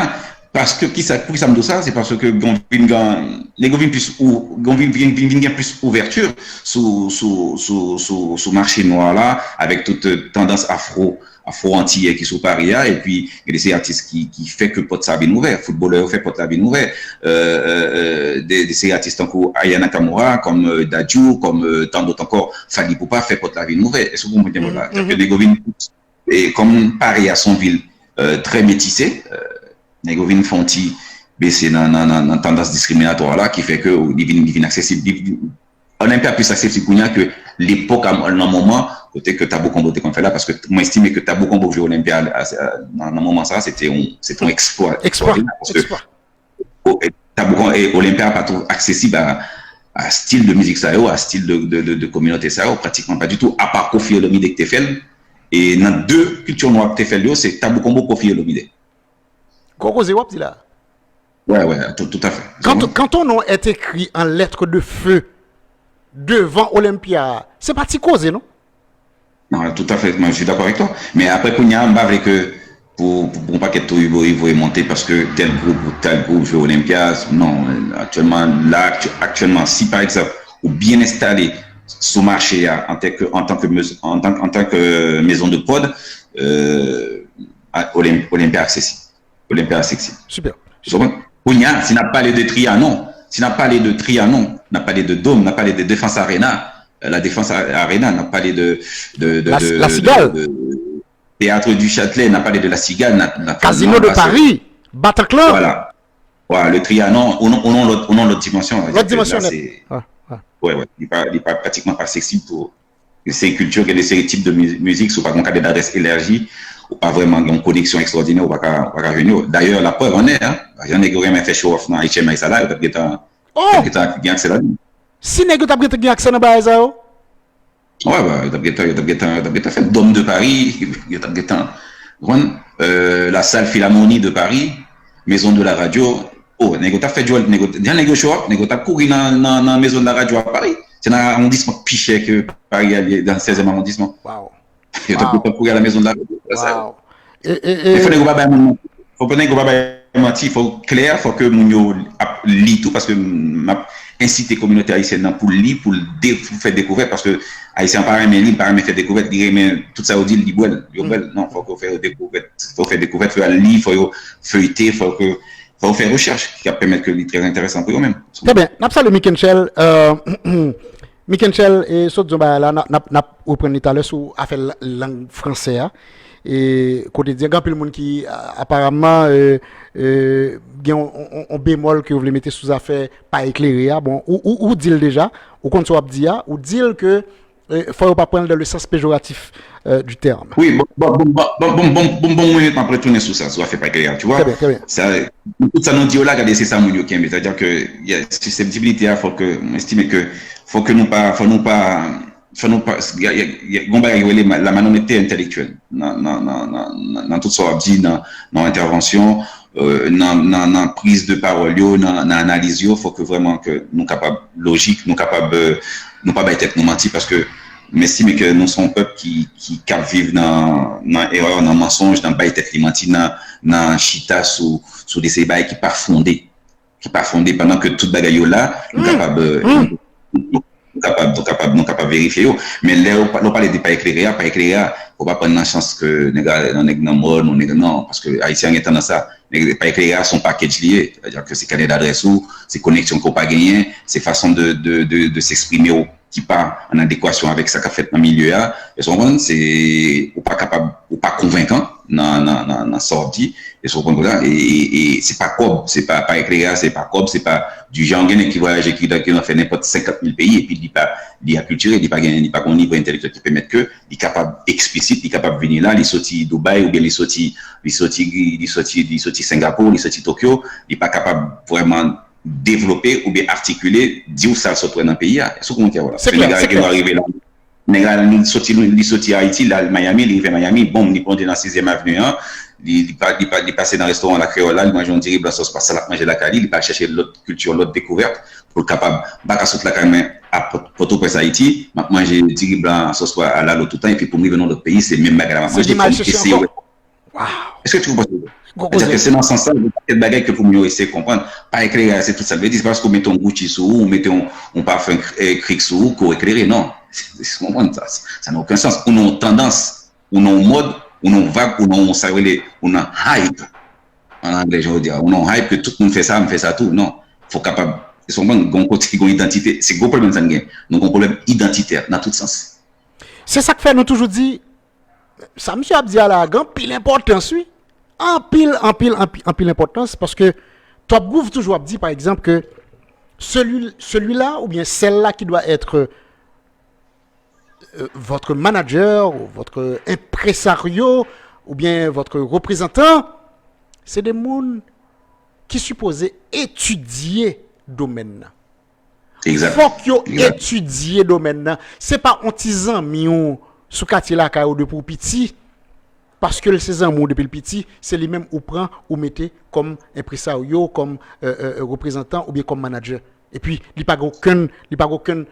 paske kisa, poukisa m di w sa, se paske gen vin gen, nèg yo vin plis ou, gen vin, vin, vin, vin gen plis ouvèti sou, sou, sou, sou, sou mache nwa la, avèk tout, euh, tandans afro, afro-antiyè ki sou Paris a, epi gen de seri atis ki, ki fè ke pòt sa vin ouvè. Foutbolè yo fè pòt la vin ouvè. Euh, euh, euh, de, de seri atis tankou Aya Nakamura, kòm, euh, Dadju, kòm, euh, tan dòt ankò, Fally Ipupa fè pòt la vin ouvè. Èske w konprann mwen la? Sètadi ke nèg yo vin, e kòm Paris a se yon vil, euh, trè metise, euh, nèg yo vin fè yon ti bese nan, nan, nan, nan tandans diskriminatwa la, ki fè ke li vin, li vin aksesib. Li, Olympia plis aksesib kounye a ke lepòk a, nan moman kote ke Tabou Konbo te konn fè la, paske mwen estime ke Tabou Konbo jwe Olympia a, a, nan, nan moman sa, se te yon, se te yon eksplwa. Eksplwa, eksplwadinè, paske eksplwa. O, e, Tabou Kon-, e, Olympia pa twò aksesib a, a stil de mizik sa yo, a stil de, de, de, de kominote sa yo, pratikman pa ditou, apa Kofi Olomide ki te fè l, e nan de kilti nwa ki te fè l yo, se Tabou Konbo, Kofi Olomide. Gwo koze w ap di la. Ouais, ouais, tout, tout à fait. Quand, quand ton nom est écrit en lettres de feu devant Olympia, se pa ti koze, non? Non, tout à fait, moi, je suis d'accord avec toi. Men apre, kounye a, m pa vle ke pou, pou, pou yon pakèt touyibouyi voye monte paske tèl gwoup ou tèl gwoup jwe Olympia. Non, aktyèlman, la, akty-, aktyèlman, si pa egzanp, ou byen enstale sou mache a, an tan ke, an tan ke, mez-, an tan, an tan ke mezon de prod, euh, a, Olymp-, Olympia aksesib. Olympia aksesib. Super. Ou konprann? Kounye a, si n ap pale de Trianon, si n ap pale de Trianon, n ap pale de Dome, n ap pale de Defense Arena, euh, la Défense A-, Arena, n ap pale de, de, de, La, de, La Cigale. De, de Théâtre du Châtelet, n ap pale de La Cigale, n ap, n ap, Casino de Paris, Bataclan. Voilà. Voilà, le Trianon, ou nan, ou nan lòt, ou nan lòt dimansyon. Lòt dimansyon nèt. Ouais, ouais. Ouais, ouais. Li pa, li pa pratikman pa aksesib pou, se kilti, gen de seri tip de mi-, mizik, si w pa gen yon carnet d'adresse élargi, ou pa vrèman gen yon koneksyon ekstwòdinè, ou pa ka, ou pa ka jwenn yo. Dayè, la preuve en est, hein, jan nèg yo renmen fè show off nan H M I sa la, yo t ap gentan, yo t ap gentan gen aksè ladan. Si nèg yo t ap gentan gen aksè nan bagay sa yo? Ouais, bah, yo t ap gentan, yo t ap gentan, yo t ap gentan fè Dôme de Paris, yo t ap gentan, ou konprann? Euh, la salle Philharmonie de Paris, Maison de la Radio. Oh, nèg yo t ap fè djòl, nèg yo, jan nèg yo show off, nèg yo t ap kouri nan, nan, nan Maison de la Radio a Paris. Se nan awondisman ki pi chè ke Paris a, li nan sèzyèm awondisman. Wow. Yo t ap, wow, gentan kouri a la Maison de la Radio. Wow. E, e, e, fò nèg yo pa bay moun manti. Fò nèg yo pa bay manti, fò klè, fò ke moun yo ap li tou, paske m ap ensite kominote ayisyèn nan pou li, pou l de-, pou fè dekouvèt, paske Ayisyen an pa renmen li, li pa renmen fè dekouvèt, li renmen tout sa yo di l, li bwè l, yo bwè l. Non, fò ke yo fè yo dekouvèt, fò yo fè dekouvèt, fò yo al li, fò yo feyte, fò ke, fò yo fè rechèch ki ap pèmèt ke li trè enteresan pou yo menm. Trè byen. N ap salye Mickenchel. Euh, Mickenchel, e, sot di yon bagay la, n ap, n ap, n ap reprann li talè sou afè la-, lang fransè a. E, kote di, gen anpil moun ki, a, aparamman, e, e, gen yon, yon, yon bemòl ke yo vle mete sou zafè pa eklere a. Bon, ou, ou, ou di l deja, ou konn sa w ap di a, ou di l ke, e, fò yo pa pran l dans le sens péjoratif, euh, du terme. Wi, bon, bon, bon, mwen menm ap retounen sou sa, sou afè pa eklere a, tu vois. Trè byen, trè byen. Sa, tout sa nou di yo la, gade, se sa moun yo kenbe. Sètadi ke, yeah, siseptibilite a, fò ke, mwen estime ke, fò ke nou pa, fò nou pa, fò nou pa, y a, y a, y a, gon bagay yo rele ma-, la malonnète intellectuelle. Nan, nan, nan, nan, nan, nan tout sa w ap di, nan, nan entèvansyon, euh, nan, nan, nan priz de pawòl yo, nan, nan analiz yo, fò ke vrèman ke nou kapab lojik, nou kapab, euh, nou pa bay tèt nou manti, paske m estime ke nou se yon pèp ki, ki, k ap viv nan, nan erè, nan mansonj, nan bay tèt li manti, nan, nan chita sou, sou de seri bagay ki pa fonde. Ki pa fonde, pandan ke tout bagay yo la, nou kapab, euh, nou kapab, nou kapab, nou kapab verifye yo. Men lè w pa-, lè w pale de pa eklere a, pa eklere a, fò pa pran nan sans ke nèg a, nan nèg nan mòn, ou nèg nan, paske Ayisyen an gen tandans sa. Nèg, pa eklere a, se yon package li ye. Sètadi ke se carnet d'adresse ou, se koneksyon ke w pa genyen, se fason de, de, de, de s'exprimer w ki pa an adekwasyon avèk sa k ap fèt nan milye a. Èske w konprann? Se, ou pa kapab, ou pa konvenkan nan, nan, nan, nan sa w ap di. Èske w konprann konsa? E, e, e se pa kòb, se pa, pa eklere a, se pa kòb, se pa du genre, gen nèg ki vwayaje, ki, ki nan fè nenpòt senkant mil peyi, epi li pa, li akiltire, li pa gen, li pa gen yon nivo entèlektyèl ki pèmèt ke li kapab eksplisit, li kapab vini la, li soti Dubai, oubyen li soti, li soti, li soti, li soti Singapore, li soti Tokyo, li pa kapab vrèman devlope oubyen atikile, di w sa l sot wè nan peyi a. Èske w konprann sa? Se klè, se klè. Nèg la rive la, li soti, li soti Ayiti, l al Miami, li rive Miami, bonm, li plonje nan Sizyèm Avni an, li, li, pa, li, pa, li pase nan restoran La Créole la, li manje yon diri blan sòs pwason, l ap manje lakay li, li pa chèche lòt kilti, lòt dekouvèt, pou l kapab, m pa ka sot lakay mwen a Pòtoprens, Ayiti, m ap manje diri blan sòs pwason a lalo toutan, epi pou m rive nan lòt peyi, se menm bagay la m ap manje, fò m eseye wè. Èske w konprann sa? Sètadi se nan sans sa, gen pakèt bagay ke pou moun yo eseye konprann. Pa eklere a, se tout sa l vle di. Se pa paske w mete yon Gucci sou ou, ou mete yon, yon pafen k-, eh, Krik sou ou, ke w eklere, non. Èske w konprann sa? Sa n'a aucun sens. Ou nan yon tandans, ou nan yon mòd, ou nan yon vag, ou nan yon, sa yo rele, ou nan hype. An anglè, jan yo di a, ou nan yon hype ke tout moun fè sa, m fè sa tou. Non. Fò w kapab, èske w konprann, gen yon kote, gen yon idantite. Se gwo pwoblèm sa n gen. Nou gen yon pwoblèm idantitè nan tout sans. Se sa k fè nou toujou di, sa misye ap di a la, gen anpil enpòtans, wi. Anpil, anpil, anpil, anpil enpòtans, paske Top Groove toujou ap di, pa egzanp, ke celui, celui-là ou bien celle-là qui doit être, euh, votre manager, ou votre impresario, ou bien votre représentant, se de moun ki sipoze etidye domèn nan. Fòk yo etidye domèn nan. Se pa yon ti zanmi w sou katye lakay ou depi w piti, paske l se zanmi w depi l piti, se li menm ou pran, ou mete kòm enpresaryo, kòm, euh, euh, reprezantan oubyen kòm manadjè. Epi, li pa gen okenn, li pa gen okenn,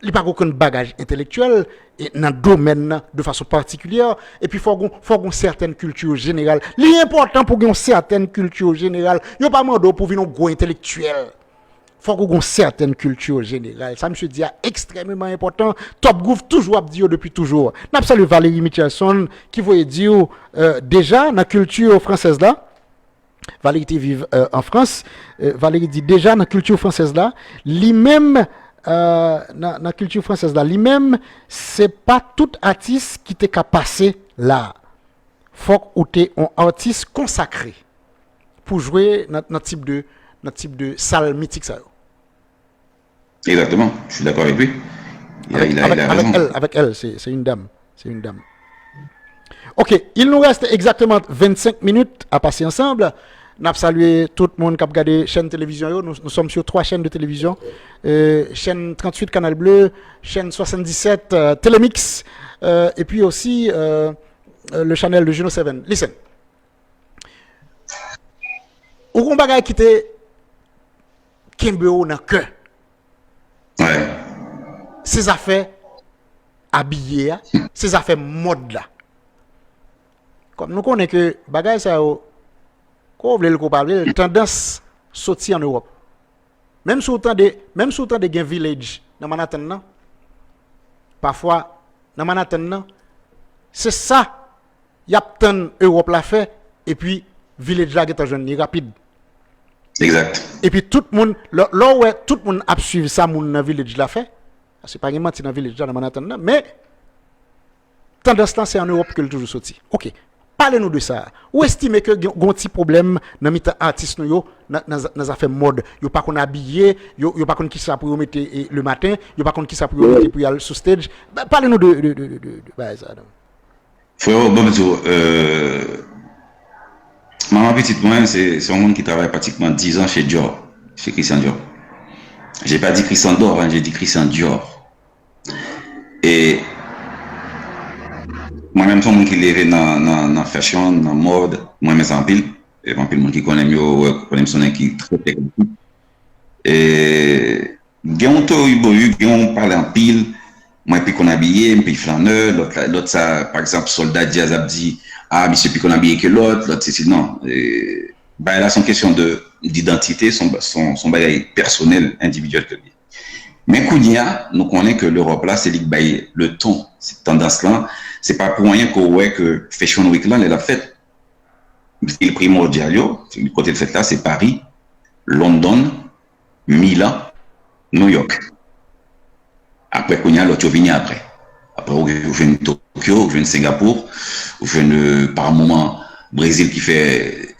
li pa gen okenn bagaj entèlektyèl, e, nan domèn nan, de fason patikilyè. Epi, fò gen, fò gen yon sètèn kilti jeneral. Li enpòtan pou gen yon sètèn kilti jeneral. Yo pa mande w pou w vin yon gwo entèlektyèl. Fòk ou gen yon sètèn kilti jeneral. Sa misye di a ekstrèmeman enpòtan. Top Groove toujou ap di yo depi toujou. N ap salye Valérie Mitchelson ki voye di w, euh, deja nan kilti fransèz la, Valérie te viv, euh, an Frans, euh, Valérie di deja nan kilti fransèz la, li menm, euh, nan, nan kilti fransèz la, li menm, se pa tout atis ki te ka pase la. Fòk ou te yon atis konsakre pou jwe nan, nan tip de, nan tip de sal mitik sa yo. Exactement, je suis d'accord avec lui. Il a, avec, il a, avec, il a avec raison. Elle, avec elle, c'est, c'est une dame. C'est une dame. Ok, il nous reste exactement vingt-cinq minutes à passer ensemble. N ap salye tout moun k ap gade chèn televizyon yo. Nous, nous sommes sur trois chaînes de télévision. Euh, chaîne trente-huit Canal Bleu, chaîne soixante-dix-sept, euh, Télémix, euh, et puis aussi, euh, euh, le channel de Juno Seven. Listen. Ou gon bagay ki te kenbe w nan kè. Se zafè abiye a, se zafè mòd la. Kòm nou konnen ke bagay sa yo, ko w vle l, ko w pa vle l, tandans soti an Ewòp. Menm si w tande, menm si w tande gen Village nan Manhattan nan, pafwa nan Manhattan nan, se sa y ap tann Ewòp la fè, epi Village la gentan jwenn li rapid. Epi tout moun, lè, lè w wè tout moun ap swiv sa moun nan Village la fè, paske pa gen manti nan Village la, nan Manhattan nan, men tandans lan se an Ewòp ke l toujou soti. Ok, pale nou de sa. Ou estime ke gen, gen yon ti pwoblèm nan mitan atis nou yo, nan, nan, nan zafè mòd? Yo pa konn abiye, yo, yo pa konn kisa pou yo mete, e, le maten, yo pa konn kisa pou yo mete pou y al sou stage. Ba, pale nou de, de, de, de, de, de bagay sa a, non. Freo, bon, m di w, euh, manman pitit mwen, se, se yon moun ki travay pratikman diz an chez Dior, chez Christian Dior. J'ai pas dit Christian Dior, hein, j'ai dit Christian Dior. E mwen menm, se yon moun ki leve nan, nan, nan fashion, nan mòd, mwen renmen sa anpil. E anpil moun ki konnen m yo, wè, konnen m se yon nèg ki trè, trè kreyatif. E gen yon teori boyu, gen yon pale anpil, mwen pi konn abiye, m pi flanè, lòt la, lòt sa, pa egzanp, sòlda djaz ap di, a, misye pi konn abiye ke lòt, lòt sesi, non. E, bagay la, se yon kesyon de, didantite, se yon, se yon, se yon bagay pèsonèl, endividyèl ke l ye. Men kounye a, nou konnen ke Lewòp la, se li k bay le ton, se tandans lan. Se pa pou anyen ke w wè ke Fashion Week lan, lè l ap fèt, vil primòdyal yo, kote l fèt la, se Paris, London, Milan, New York. Apre, kounye a, lòt yo vini apre. Apre, ou, ou jwenn Tokyo, ou jwenn Singapou, ou jwenn, euh, pa moman, Brezil ki fè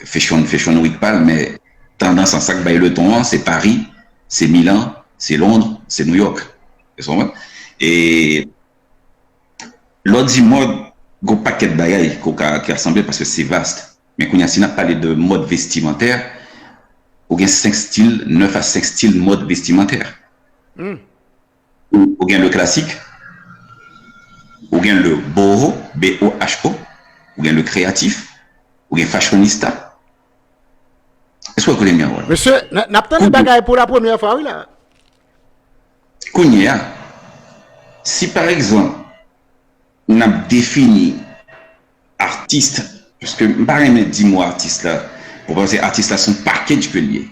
Fashion, Fashion Week pa l, men tandans an, sa k bay le ton an, se Paris, se Milan, se Londres, se New York. Ou konprann? E lè w di mòd, gon pakèt bagay ke w ka, ki rasanble paske se vast. Men kounye a, si n ap pale de mòd vestimantè, ou gen senk stil, nèf a senk stil mòd vestimantè. Hmm. Ou, ou gen le classique, ou gen le boho, B O H O, ou gen le créatif, ou gen fashionista. Èske w konnen m byen, Harold? Mesye, n, n ap tande bagay pou la premyè fwa, wi, la. Kounye a, si pa egzanp, n ap defini atis, paske m pa renmen di mo atis la, bon, paske atis la se yon package ke l ye.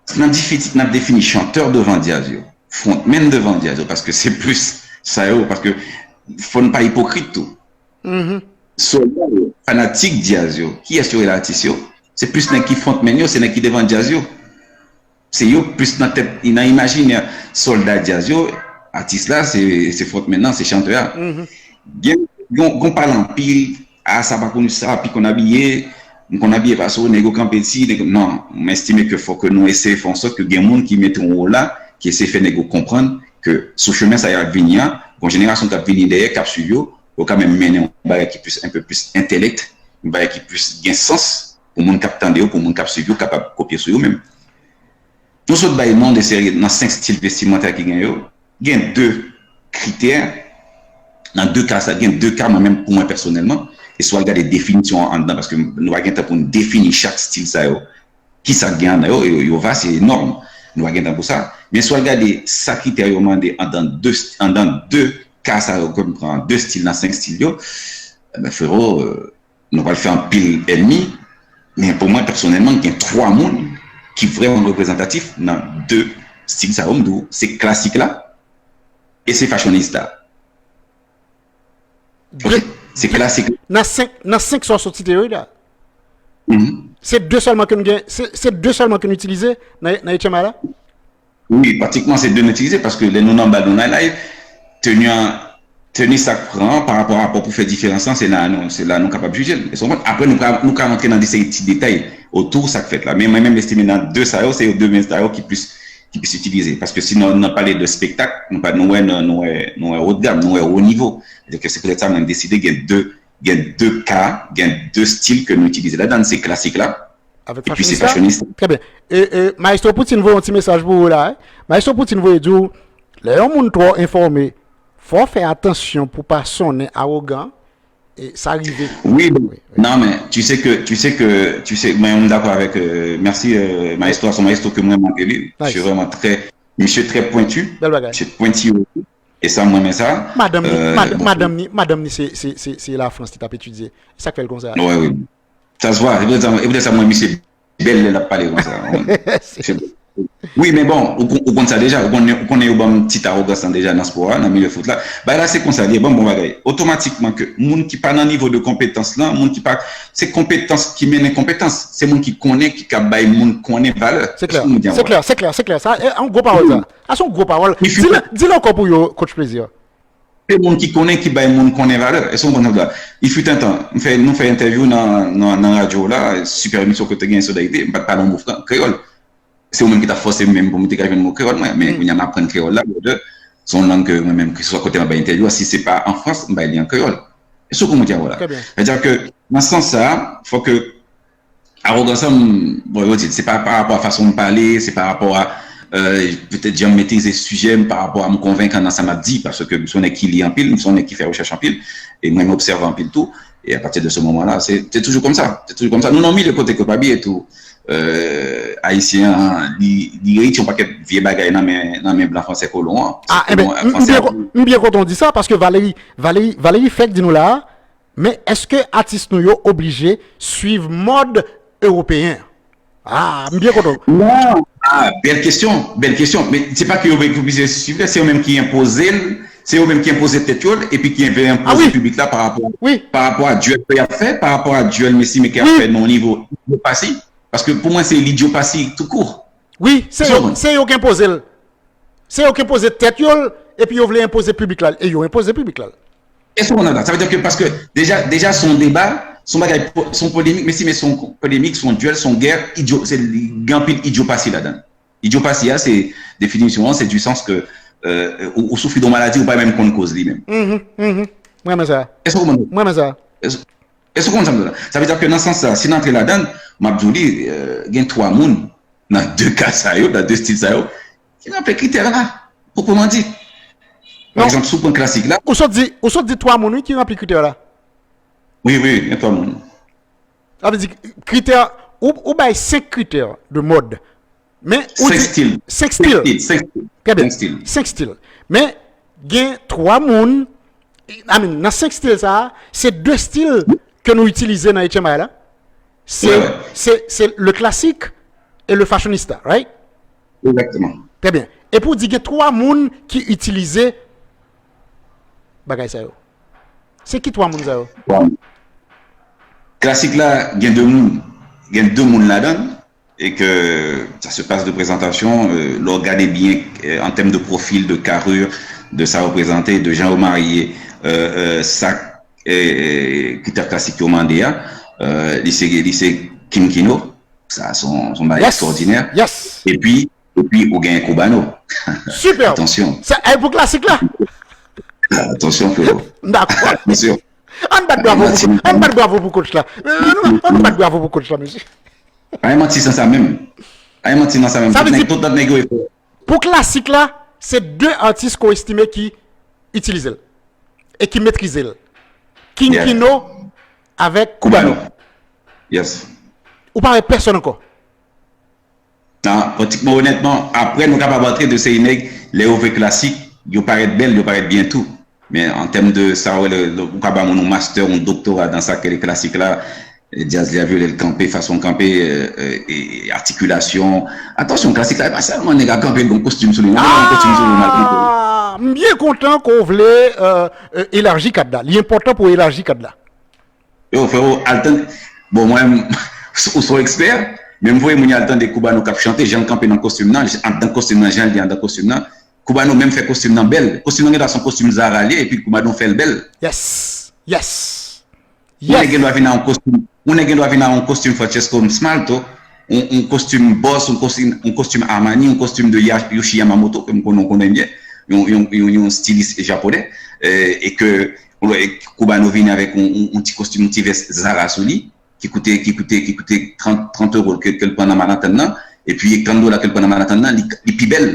Si n ap defini, n ap defini chantè devan djaz yo, frontman devan djaz yo, paske se plis sa yo, paske fò n pa ipokrit tou. Sòlda yo, fanatik djaz yo, kiyès yo rele atis yo? Se plis nèg ki frontman yo, se nèg ki devan djaz yo. Se yo plis nan tèt, nan imajinè sòlda djaz yo, atis la, se, se frontman nan, se chantè a. Gen, gon, gon pale anpil, a, sa pa konn sa, pi konn abiye, m konn abiye pase w, nèg yo kanpe ti, nèg yo, non, m estime ke fò ke nou eseye fè an sòt ke gen moun ki mete yon wòl la, ki eseye fè nèg yo konprann ke sou chemen sa y ap vini an, gon jenerasyon k ap vini dèyè, k ap swiv yo, yo ka menm mennen yon bagay ki plis, un peu plus intellect, yon bagay ki plis gen sans pou moun k ap tande yo, pou moun k ap swiv yo, kapab kopye sou yo menm. Nou sot bay non de seri nan senk stil vestimantè ki gen yo. Gen de kritè. Nan de ka sa, gen de ka, mwen menm, pou mwen pèsonèlman, e si w al gade definisyon an anndan, paske nou pa gen tan pou n defini chak stil sa yo, ki sa k gen anndan yo, yo, yo vas, e enòm. Nou pa gen tan pou sa. Men si w al gade sa kritè yo mande anndan de, anndan de ka sa yo, ke m pran de stil nan senk stil yo, enben, frero, euh, nou pral fè anpil ènmi, men pou mwen, pèsonèlman, gen twa moun ki vrèman reprezantatif nan de stil sa yo, m di w, se klasik la, e se fashionista. Ok? Se klasik. Nan senk, nan senk sa w sot site yo, la. Mhm. Se de sèlman ke n gen, se, se de sèlman ke n itilize nan, nan H M I la? Wi, pratikman se de n itilize, paske lè nou nan bal, nou nan live, teni an, teni sa k pran pa rapò a pou fè diferans lan, se la nou, se la nou kapab jije l. Èske w konprann? Apre, nou ka, nou ka rantre nan de seri ti detay otou sa k fèt la. Men mwen menm, m estime nan de sa yo, se yo de men sa yo ki plis, ki plis itilize. Paske si nou, nou pale de spektak, nou pa, nou wè, nou, nou wè, nou wè haut de gamme, nou wè wo nivo. Donk, se poutèt sa mwen deside gen de, gen de ka, gen de stil ke nou itilize. Ladan, se klasik la, epi se fashionista. Trè byen. E, e, Maestro Poutine voye yon ti mesaj pou ou la, wi. Maestro Poutine voye di w, lè yon moun twò enfòme, fò w fè atansyon pou w pa sonnen awogan, e sa rive. Wi, bon. Wi, wi. Non, men, tu sais que, tu sais que, tu sais, mwen, m dakò avèk, euh, mèsi, euh, Maestro, se yon maestro ke mwen renmen li. Nice. Misye vrèman trè, misye trè pwenti. Bèl bagay. Misye pwenti. E sa, m renmen sa. Madanm ni, euh, mad-, bon, madanm ni, madanm ni se, se, se, se Lafrans li t ap etidye. E sa k fè l konsa. Wi, wi. Sa se vre. E poutèt sa, e poutèt sa, mwen, misye bèl lè l ap pale konsa. Wi, men bon, ou, kon-, ou konn sa deja. Ou konnen, ou konnen yo ban m tit awogans lan deja nan spò a, nan milye fout la. Bagay la, se konsa li ye. Ban m bon bagay. Otomatikman ke moun ki pa nan nivo de konpetans lan, moun ki pa, se konpetans ki mennen konpetans. Se moun ki konnen ki ka bay moun konnen valè. Se klè, se klè, se klè, se klè. Sa, e, yon gwo pawòl sa. Sa se yon gwo pawòl. Di l, di l ankò pou yo, Coach Plaisir. Se moun ki konnen ki bay moun konnen valè. Èske w konprann sa m di w la? Il fut un temps, m fè, nou fè entèvyou nan, nan, nan radyo la, sipè emisyon kote gen solidarite, m pa t pale yon mo fran-, kreyòl. Se ou menm ki t ap fòse m menm pou m te ka jwenn mo kreyòl mwen, men kounye a m aprann kreyòl la, brother. Se yon lang ke mwen menm, keseswa kote m ap bay entèvyou a, si se pa an Frans, m bay li an kreyòl. Èske w konprann sa m di w la? Trè byen. Sètadi ke, nan sans sa, fò ke Awogans lan, bon, yo di, se pa pa rapò a fason m pale, se pa rapò a, euh, petèt jan m metrize sijè m, pa rapò a m konvenkan nan sa m ap di, paske m se yon nèg ki li anpil, m se yon nèg ki fè rechèch anpil, e mwen m obsève anpil tou, e apati de se moman la, se, se toujou konsa, se toujou konsa. Nou nan yon milye kote ke pa bliye tou, euh, Ayisyen an, li, li eritye yon pakèt vye bagay nan men, nan men blan fransè kolon an. Ah, enben, m, m byen kon-, m byen kontan w di sa, paske Valérie, Valérie, Valérie fèk di nou la, Men èske atis nou yo oblije swiv mòd ewopeyen? Ah, m byen kontan. Non. Ah, bèl kesyon, bèl kesyon. Men se pa ke yo oblije swiv li, se yo menm ki enpoze l, se yo menm ki enpoze tèt yo l, epi ki vle enpoze piblik la pa rapò, pa rapò a dyòl ke y ap fè, pa rapò a dyòl Messi Maker ap fè nan yon nivo idyopasi. Paske pou mwen, se lidyopasi tou kou. Wi, se yo, se yo ki enpoze l. Se yo ki enpoze tèt yo l, epi yo vle enpoze piblik la l. E yo enpoze piblik la l. E se konsa, sa vle di ke paske deja, deja se yon deba, se yon bagay, se yon polemik, men si men se yon polemik, se yon dyèl, se yon gè, idyo, se gen anpil idyopasi ladan. Idyopasi a, se definisyon an, se du sens ke euh, ou, ou soufri de yon maladi, ou pa menm konn koz li menm. Mhm, mhm. Mwen renmen sa. Èske w konprann? Mwen renmen sa. Èske w konprann sa m di la? Sa vle di ke nan sans sa, si n antre ladan l, m ap di w li, euh, gen twa moun nan de ka sa yo, nan de stil sa yo, ki ranpli kritè la, pwopreman di. Pa egzanp, si w pran klasik la. Ou sot di, ou sot di twa moun, wi, ki ranpli kritè la. Wi, wi, gen twa moun. Sa vle di kritè, ou, ou bay senk kritè de mòd. Men, ou di, senk stil. Senk stil. Senk stil. Trè byen. Senk stil. Men, gen twa moun, I mean, nan senk stil sa a, se de stil ke nou itilize nan H M I la. Se, se, se le classique et le fashionista, right? Exactement. Trè byen. Epi w di gen twa moun ki itilize bagay sa yo. Se ki twa moun sa yo? Klasik la, gen de moun. Gen de moun ladan l. Et que ça se passe de présentation, euh, lè w gade byen, euh, en termes de profil, de carrure, de sa yo prezante, de jan yo marye, euh, euh, sa euh, kritè klasik yo mande a, euh, li se, li se King Kino, sa se yon bagay ekstraòdinè. Epi, epi ou gen Cubano. Super! Atansyon. Sa e pou klasik la? Atansyon, frero. Dakò. Atansyon. Ann bat bravo pou, ann bat bravo pou coach la. Ann bat bravo pou coach la, mesye. Pa gen manti nan sa menm. Pa gen manti nan sa menm. Tout nèg, tout lòt nèg yo e fè. Pou klasik la, se de atis ke w estime ki itilize l e ki metrize l. King Kino avèk Cubano. Yes. Ou pa wè pèsonn ankò. Nan, pratikman, onètman, apre nou kapab antre de seri nèg, lè yo vle klasik, yo parèt bèl, yo parèt byen tou. Men an tèm de sa, w wè, ou ka ba moun yon mastè, yon doktora nan sa k rele klasik la, djaz li a vle l kanpe, fason l kanpe, atikilasyon. Atansyon, klasik la, e pa sèlman nèg a kanpe l gen yon kostim sou li, non, li gen yon kostim sou li, malgre tou. M byen kontan ke w vle elaji kad la. Li enpòtan pou w elaji kad la. Yo, frero, al tande. Bon, mwen, ou se yon ekspè, men m voye moun yo al tande Cubano k ap chante, jan l kanpe nan kostim nan, anndan kostim nan, jan l ye anndan kostim nan. Cubano menm fè kostim nan bèl. Kostim nan gentan se yon kostim Zara li ye, epi Cubano fè l bèl. Yes. Yes. Ou nèg gen dwa vin a yon kostim, ou nèg gen dwa vin a yon kostim Francesco Smalto, yon, yon kostim Boss, yon kostim, yon kostim Armani, yon kostim de Yohji Yamamoto, ke m konnen, ou konnen byen, yon, yon, yon, yon stilis japonè, e ke Cubano vini avèk yon, yon, yon ti kostim, yon ti vès Zara sou li, ki koute, ki koute, ki koute trant, trant ewo ke, ke l pran nan Manhattan nan, epi trant dola ke l pran nan Manhattan nan, li, li pi bèl.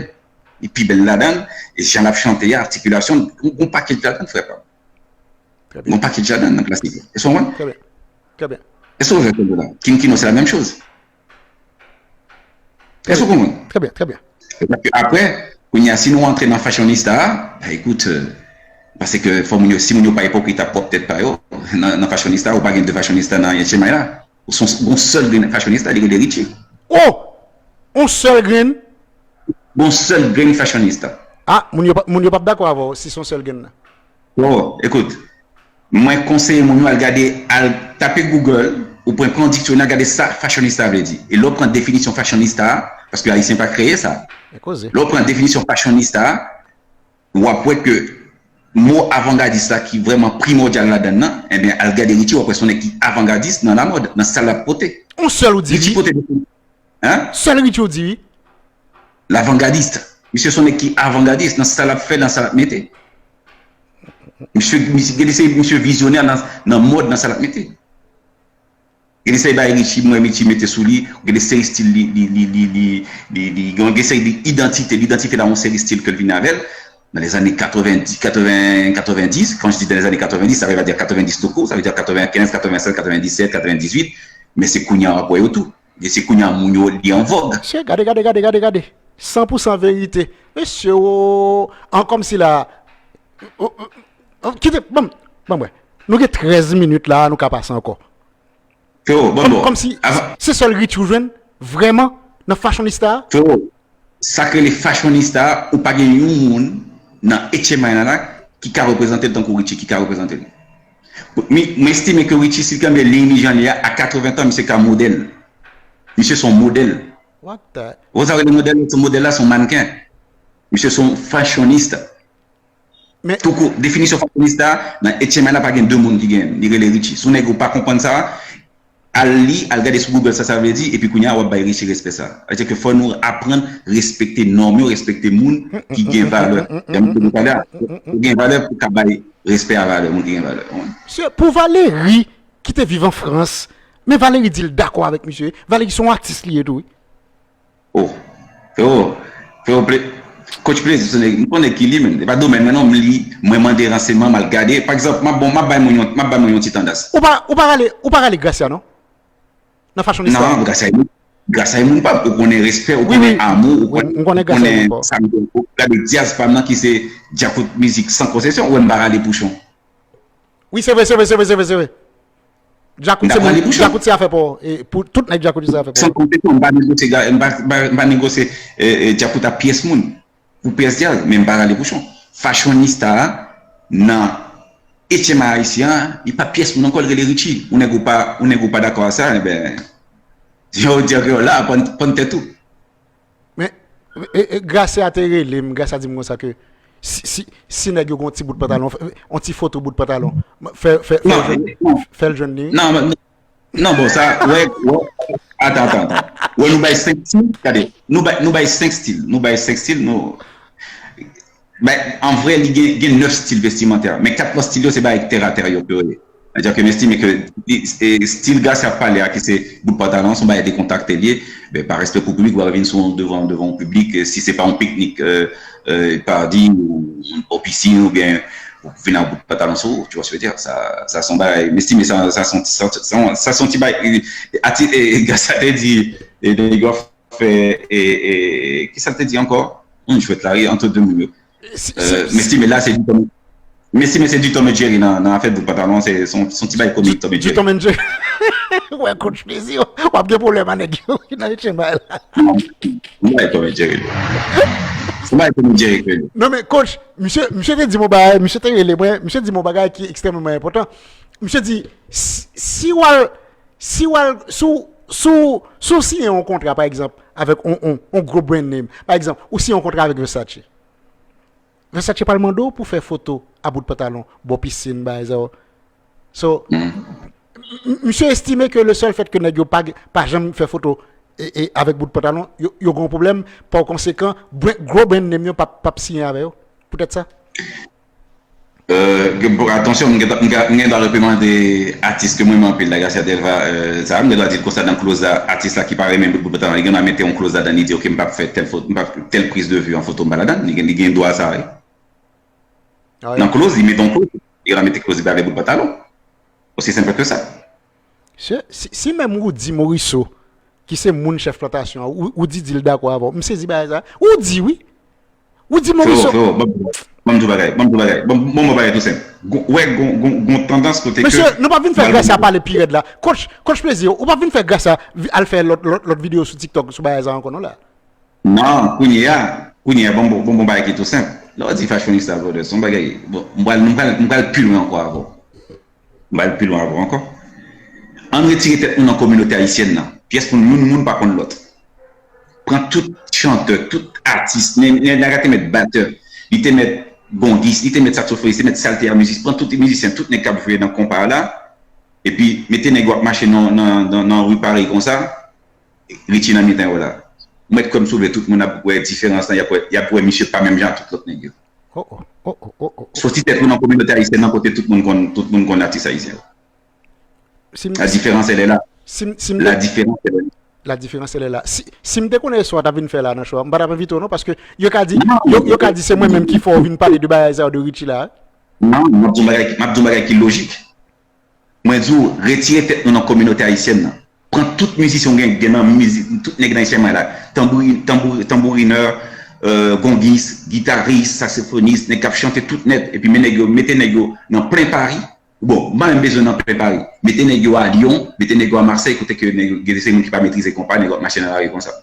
Li pi bèl ladan l, e jan l ap chante a, atikilasyon l, yon, yon pakèt ladan l, frè pa m. Yon pakèt ladan l nan klasik la. Èske w konprann? Trè byen. Trè byen. Èske w konprann la? King Kino, se la menm choz. Èske w konprann? Trè byen, trè byen. Apre, kounye a, si nou antre nan fashionista a, ben, ekout, euh, paske fò moun yo, si moun yo pa ipokrit ak pwòp tèt pa yo, nan, nan fashionista, ou pa gen de fashionista nan H M I la. Ou se yon, yon sèl grenn fashionista, li rele Richie. Oh! Yon sèl grenn? Yon sèl grenn fashionista. Ah, moun yo, moun yo p ap dakò avè w si se yon sèl grenn nan. Oh, ekout. Mwen konseye moun yo al gade, al tape Google, ou pran, pran diksyonè, gade sa fashionista vle di. E lè w pran definisyon fashionista a, paske Ayisyen pa kreye sa. Lè w pran definisyon fashionista a, w ap wè ke mo avangadis la ki vrèman primòdyal ladan l nan, ebyen, al gade Richie, w ap wè se yon nèg ki avangadis nan lamòd, nan sa l ap pote. Yon sèl ou di wi. Hein? Sèl Richie ou di wi. Lavangadis. Misye se yon nèg ki avangadis nan sa l ap fè, nan sa l ap mete. Misye, misye, gade se misye vizyonè nan, nan mòd, nan sa l ap mete. Gade sa e bay Richie, mwen Richie mete sou li, gade seri stil li, li, li, li, li, li, li, gen yon seri de idantite, li idantifye l a yon seri stil ke l vin avè l. Dans les années quatre-vingt-dix, quatre-vingts, quatre-vingt-dix, quand je dis dans les années quatre-vingt-dix, ça veut pas dire quatre-vingt-dix tout court, ça veut dire quatre-vingt-quinze, quatre-vingt-seize, quatre-vingt-dix-sept, quatre-vingt-dix-huit, men se kounye a w ap wè yo tou. E se kounye a moun yo li an vòg. Mesye, gade, gade, gade, gade, gade. San pou san verite. Mesye, o, an kòmsi la. Kite, ban m, ban m wè. Nou gen trèz minit la, nou ka pase ankò. Frero, ban m bon. Kòmsi se sèl Richie ou jwenn vrèman nan fashionista a? Frero, sa k rele fashionista a, ou pa gen yon moun nan H M I la ki ka reprezante l tankou Richie ki ka reprezante l. Mwen estime ke Richie, si l kenbe liy li jan l ye a, a katreven tan, misye ka modèl. Misye se yon modèl. What the? Ou sa rele modèl, se modèl la, se yon mannken. Misye se yon fashionista. Toukou, definisyon fashionista, nan H M I la pa gen de moun ki gen, li rele Richie. Si yon nèg ou pa konprann sa, al li, al gade sou Google sa sa vle di, epi kounye a w ap bay Richie respè sa. Sa vle di ke fò nou aprann respekte nòm yo, respekte moun ki gen valè. Jan m te di talè a, ou gen valè pou ka bay respè a valè, moun ki gen valè. Misye, pou Valéry ki te viv an Frans, men Valéry di l dakò avèk misye. Valéry se yon atis li ye tou wi. Oh, freo, freo, ple, coach Plezi, se nèg, m konnen ki li menm. E pa domèn mwen non, m li, mwen mande ransèyman, m al gade. Pa egzanp, m ap bon, m ap bay moun yon, m ap bay moun yon ti tandans. Ou pa, ou pa rale, ou pa rale Gracia non? Nan fashionista. Non, Gracia e moun, Gracia e moun pa m, ou konnen respè, ou konnen amou, ou konnen, ou konnen sa m gen. Ou gade dyaz pa m nan ki se djakout mizik san konsesyon, ou wè m pa rale Pouchon. Wi, se vre, se vre, se vre, se vre, se vre. Djakout se moun, Djakout se afè pa w. E pou tout nèg Djakout se afè pa w. San konte tou, m pa negosye, m pa, m pa, m pa negosye e, e, Djakout a pyès moun. Pou pyès dyaz, men m pa rale Pouchon. Fashionista a, nan H M I ayisyen an, li pa pyès moun ankò, li rele Richie. Ou nèg ou pa, ou nèg ou pa dakò a sa, enben, jan yo di an kreyòl la, pann, pann tèt ou. Men, e, e, Gracia te rele m, Gracia di m konsa ke si, si, si nèg yo gen yon ti bout pantalon, fè, yon ti foto bout pantalon, fè, fè, fè l jwenn, fè l jwenn li. Non, non, non, bon, sa, wè, wè, atan, atan, atan. Wè, nou bay senk stil, gade, nou bay, nou bay senk stil, nou bay senk stil, nou, bay, an vrè, li gen, gen nèf stil vestimantè, men kat lòt stil yo, se bay tèratè yo ke yo ye. Sa vle di ke m estime ke stil Gracia ap pale a, ki se bout pantalon, se yon bagay dekontrakte li ye, men pa respè pou piblik, ou pa vin sou devan, devan yon piblik, si se pa yon piknik, pardi, ou, ou pisin, oubyen ou vin ak bout pantalon sou ou, tu vois ce que je veux dire, sa, sa se yon bagay, m estime sa, sa se yon ti, sa, sa, sa se yon ti bagay, ati, Gracia te di, nèg yo ap fè, kisa l te di ankò? Yon jwèt la, ri, ant de moun yo. Mesi, men la se du Tom, mesi, men se du Tom et Jerry nan, nan afè bout pantalon, se, se yon, se yon ti bagay komik Tom et Jerry. Du Tom and Jerry. Wè, coach Plezi, w ap gen pwoblèm a nèg yo ki nan H M I la. Non, m pa bay Tom et Jerry. Se bagay Tom et Jerry ke li. Non, men coach, misye, misye te di m yon bagay, misye te rele mwen, misye di m yon bagay ki ekstrèmeman enpòtan. Misye di, si, si w al, si w al, si w, si w, si w siyen yon kontra, pa egzanp, avèk yon, yon, yon gwo brand name, pa egzanp, ou siyen yon kontra avèk Versace. Versace pral mande w pou fè foto a bout pantalon bò pisin, bagay sa yo. So, misye estime ke le sèl fèt ke nèg yo pa, pa janm fè foto e, e avèk bout pantalon, yo, yo gen yon pwoblèm, pa konsekan, gwo brand name yo p ap, p ap siyen avè yo. Poutèt sa. Atansyon, m gen dwa reprimande atis ke m renmen anpil la, Gracia Delva, sa, m gen dwa di l konsa nan kloz la, atis la ki pa renmen bout pantalon, li gen dwa mete yon kloz ladan, li di, oke, m p ap fè tèl foto, m p ap, tèl priz de vi an foto m pa ladan, li gen, li gen dwa sa, wi. Nan kloz, li mete yon kloz, li gen dwa mete kloz li pa vle bout pantalon. Osi senp ke sa. Si, si menm Roody Morisseau, ki se moun chèf plantasyon an, Roody di l dakò avè w. M sezi bagay sa. Roody, wi! Roody Morisseau. Freo, freo, ban m di w bagay, ban m di w bagay, ban m di w bagay tou senp. Ou wè, gon, gon, gon tandans kote ke. Mesye, nou p ap vin fè Gracia pale pi rèd la. Coach, coach Plezi, ou p ap vin fè Gracia al fè lòt, lòt, lòt videyo sou TikTok sou bagay sa ankò non la. Non, kounye a, kounye a, ban m, ban m yon bagay ki tou senp. Lè w di fashionista, brother, se yon bagay, bon, m pral, m pral, m pral pi lwen ankò avè w. M pral pi lwen avè w ankò. Ann retire tèt nou nan kominote ayisyèn nan. Pyès moun, youn moun pa konn lòt. Pran tout chantè, tout atis, nè, nè, nèg la te mèt batè, li te mèt gongis, li te mèt saksofonis, li te mèt saltè a mizik, pran tout mizisyen, tout nèg k ap jwe nan konpa a la, epi mete nèg yo ap mache nan, nan, nan, nan ri Pari konsa, Richie nan mitan yo la. Ou mèt kwè m soulve tout moun ap wè diferans lan, y ap wè, y ap wè misye pa menm jan ak tout lòt nèg yo. Oh, oh, oh, oh, oh, oh. Soti tèt ou nan kominote ayisyèn nan kote tout moun konn, tout moun konn atis ayisyen yo. La différence, elle est là. La différence, elle est là. La diferans, elle est là. Si, si m te konnen se sa w t ap vin fè la nan show a, m pa t ap envite w non, paske yo ka di, yo, yo ka di se mwen menm ki fè w vin pale de bagay sa yo de Richie la. Non, m ap di yon bagay, m ap di yon bagay ki lojik. Mwen di w, retire tèt nou nan kominote ayisyèn nan. Pran tout mizisyen w gen, gen nan mizik, tout nèg nan H M I la. Tanbouri, tanbouri, tanbourinè, euh, gongis, gitaris, saksofonis, nèg k ap chante tout nèt, epi men nèg yo, mete nèg yo nan plen Pari. Bon, m pa menm bezwen nan plen Pari. Mete nèg yo a Lyon, mete nèg yo a Marseille, kote ke nèg yo, gen de moun ki pa metrize konpa, nèg yo ap mache nan lari konsa.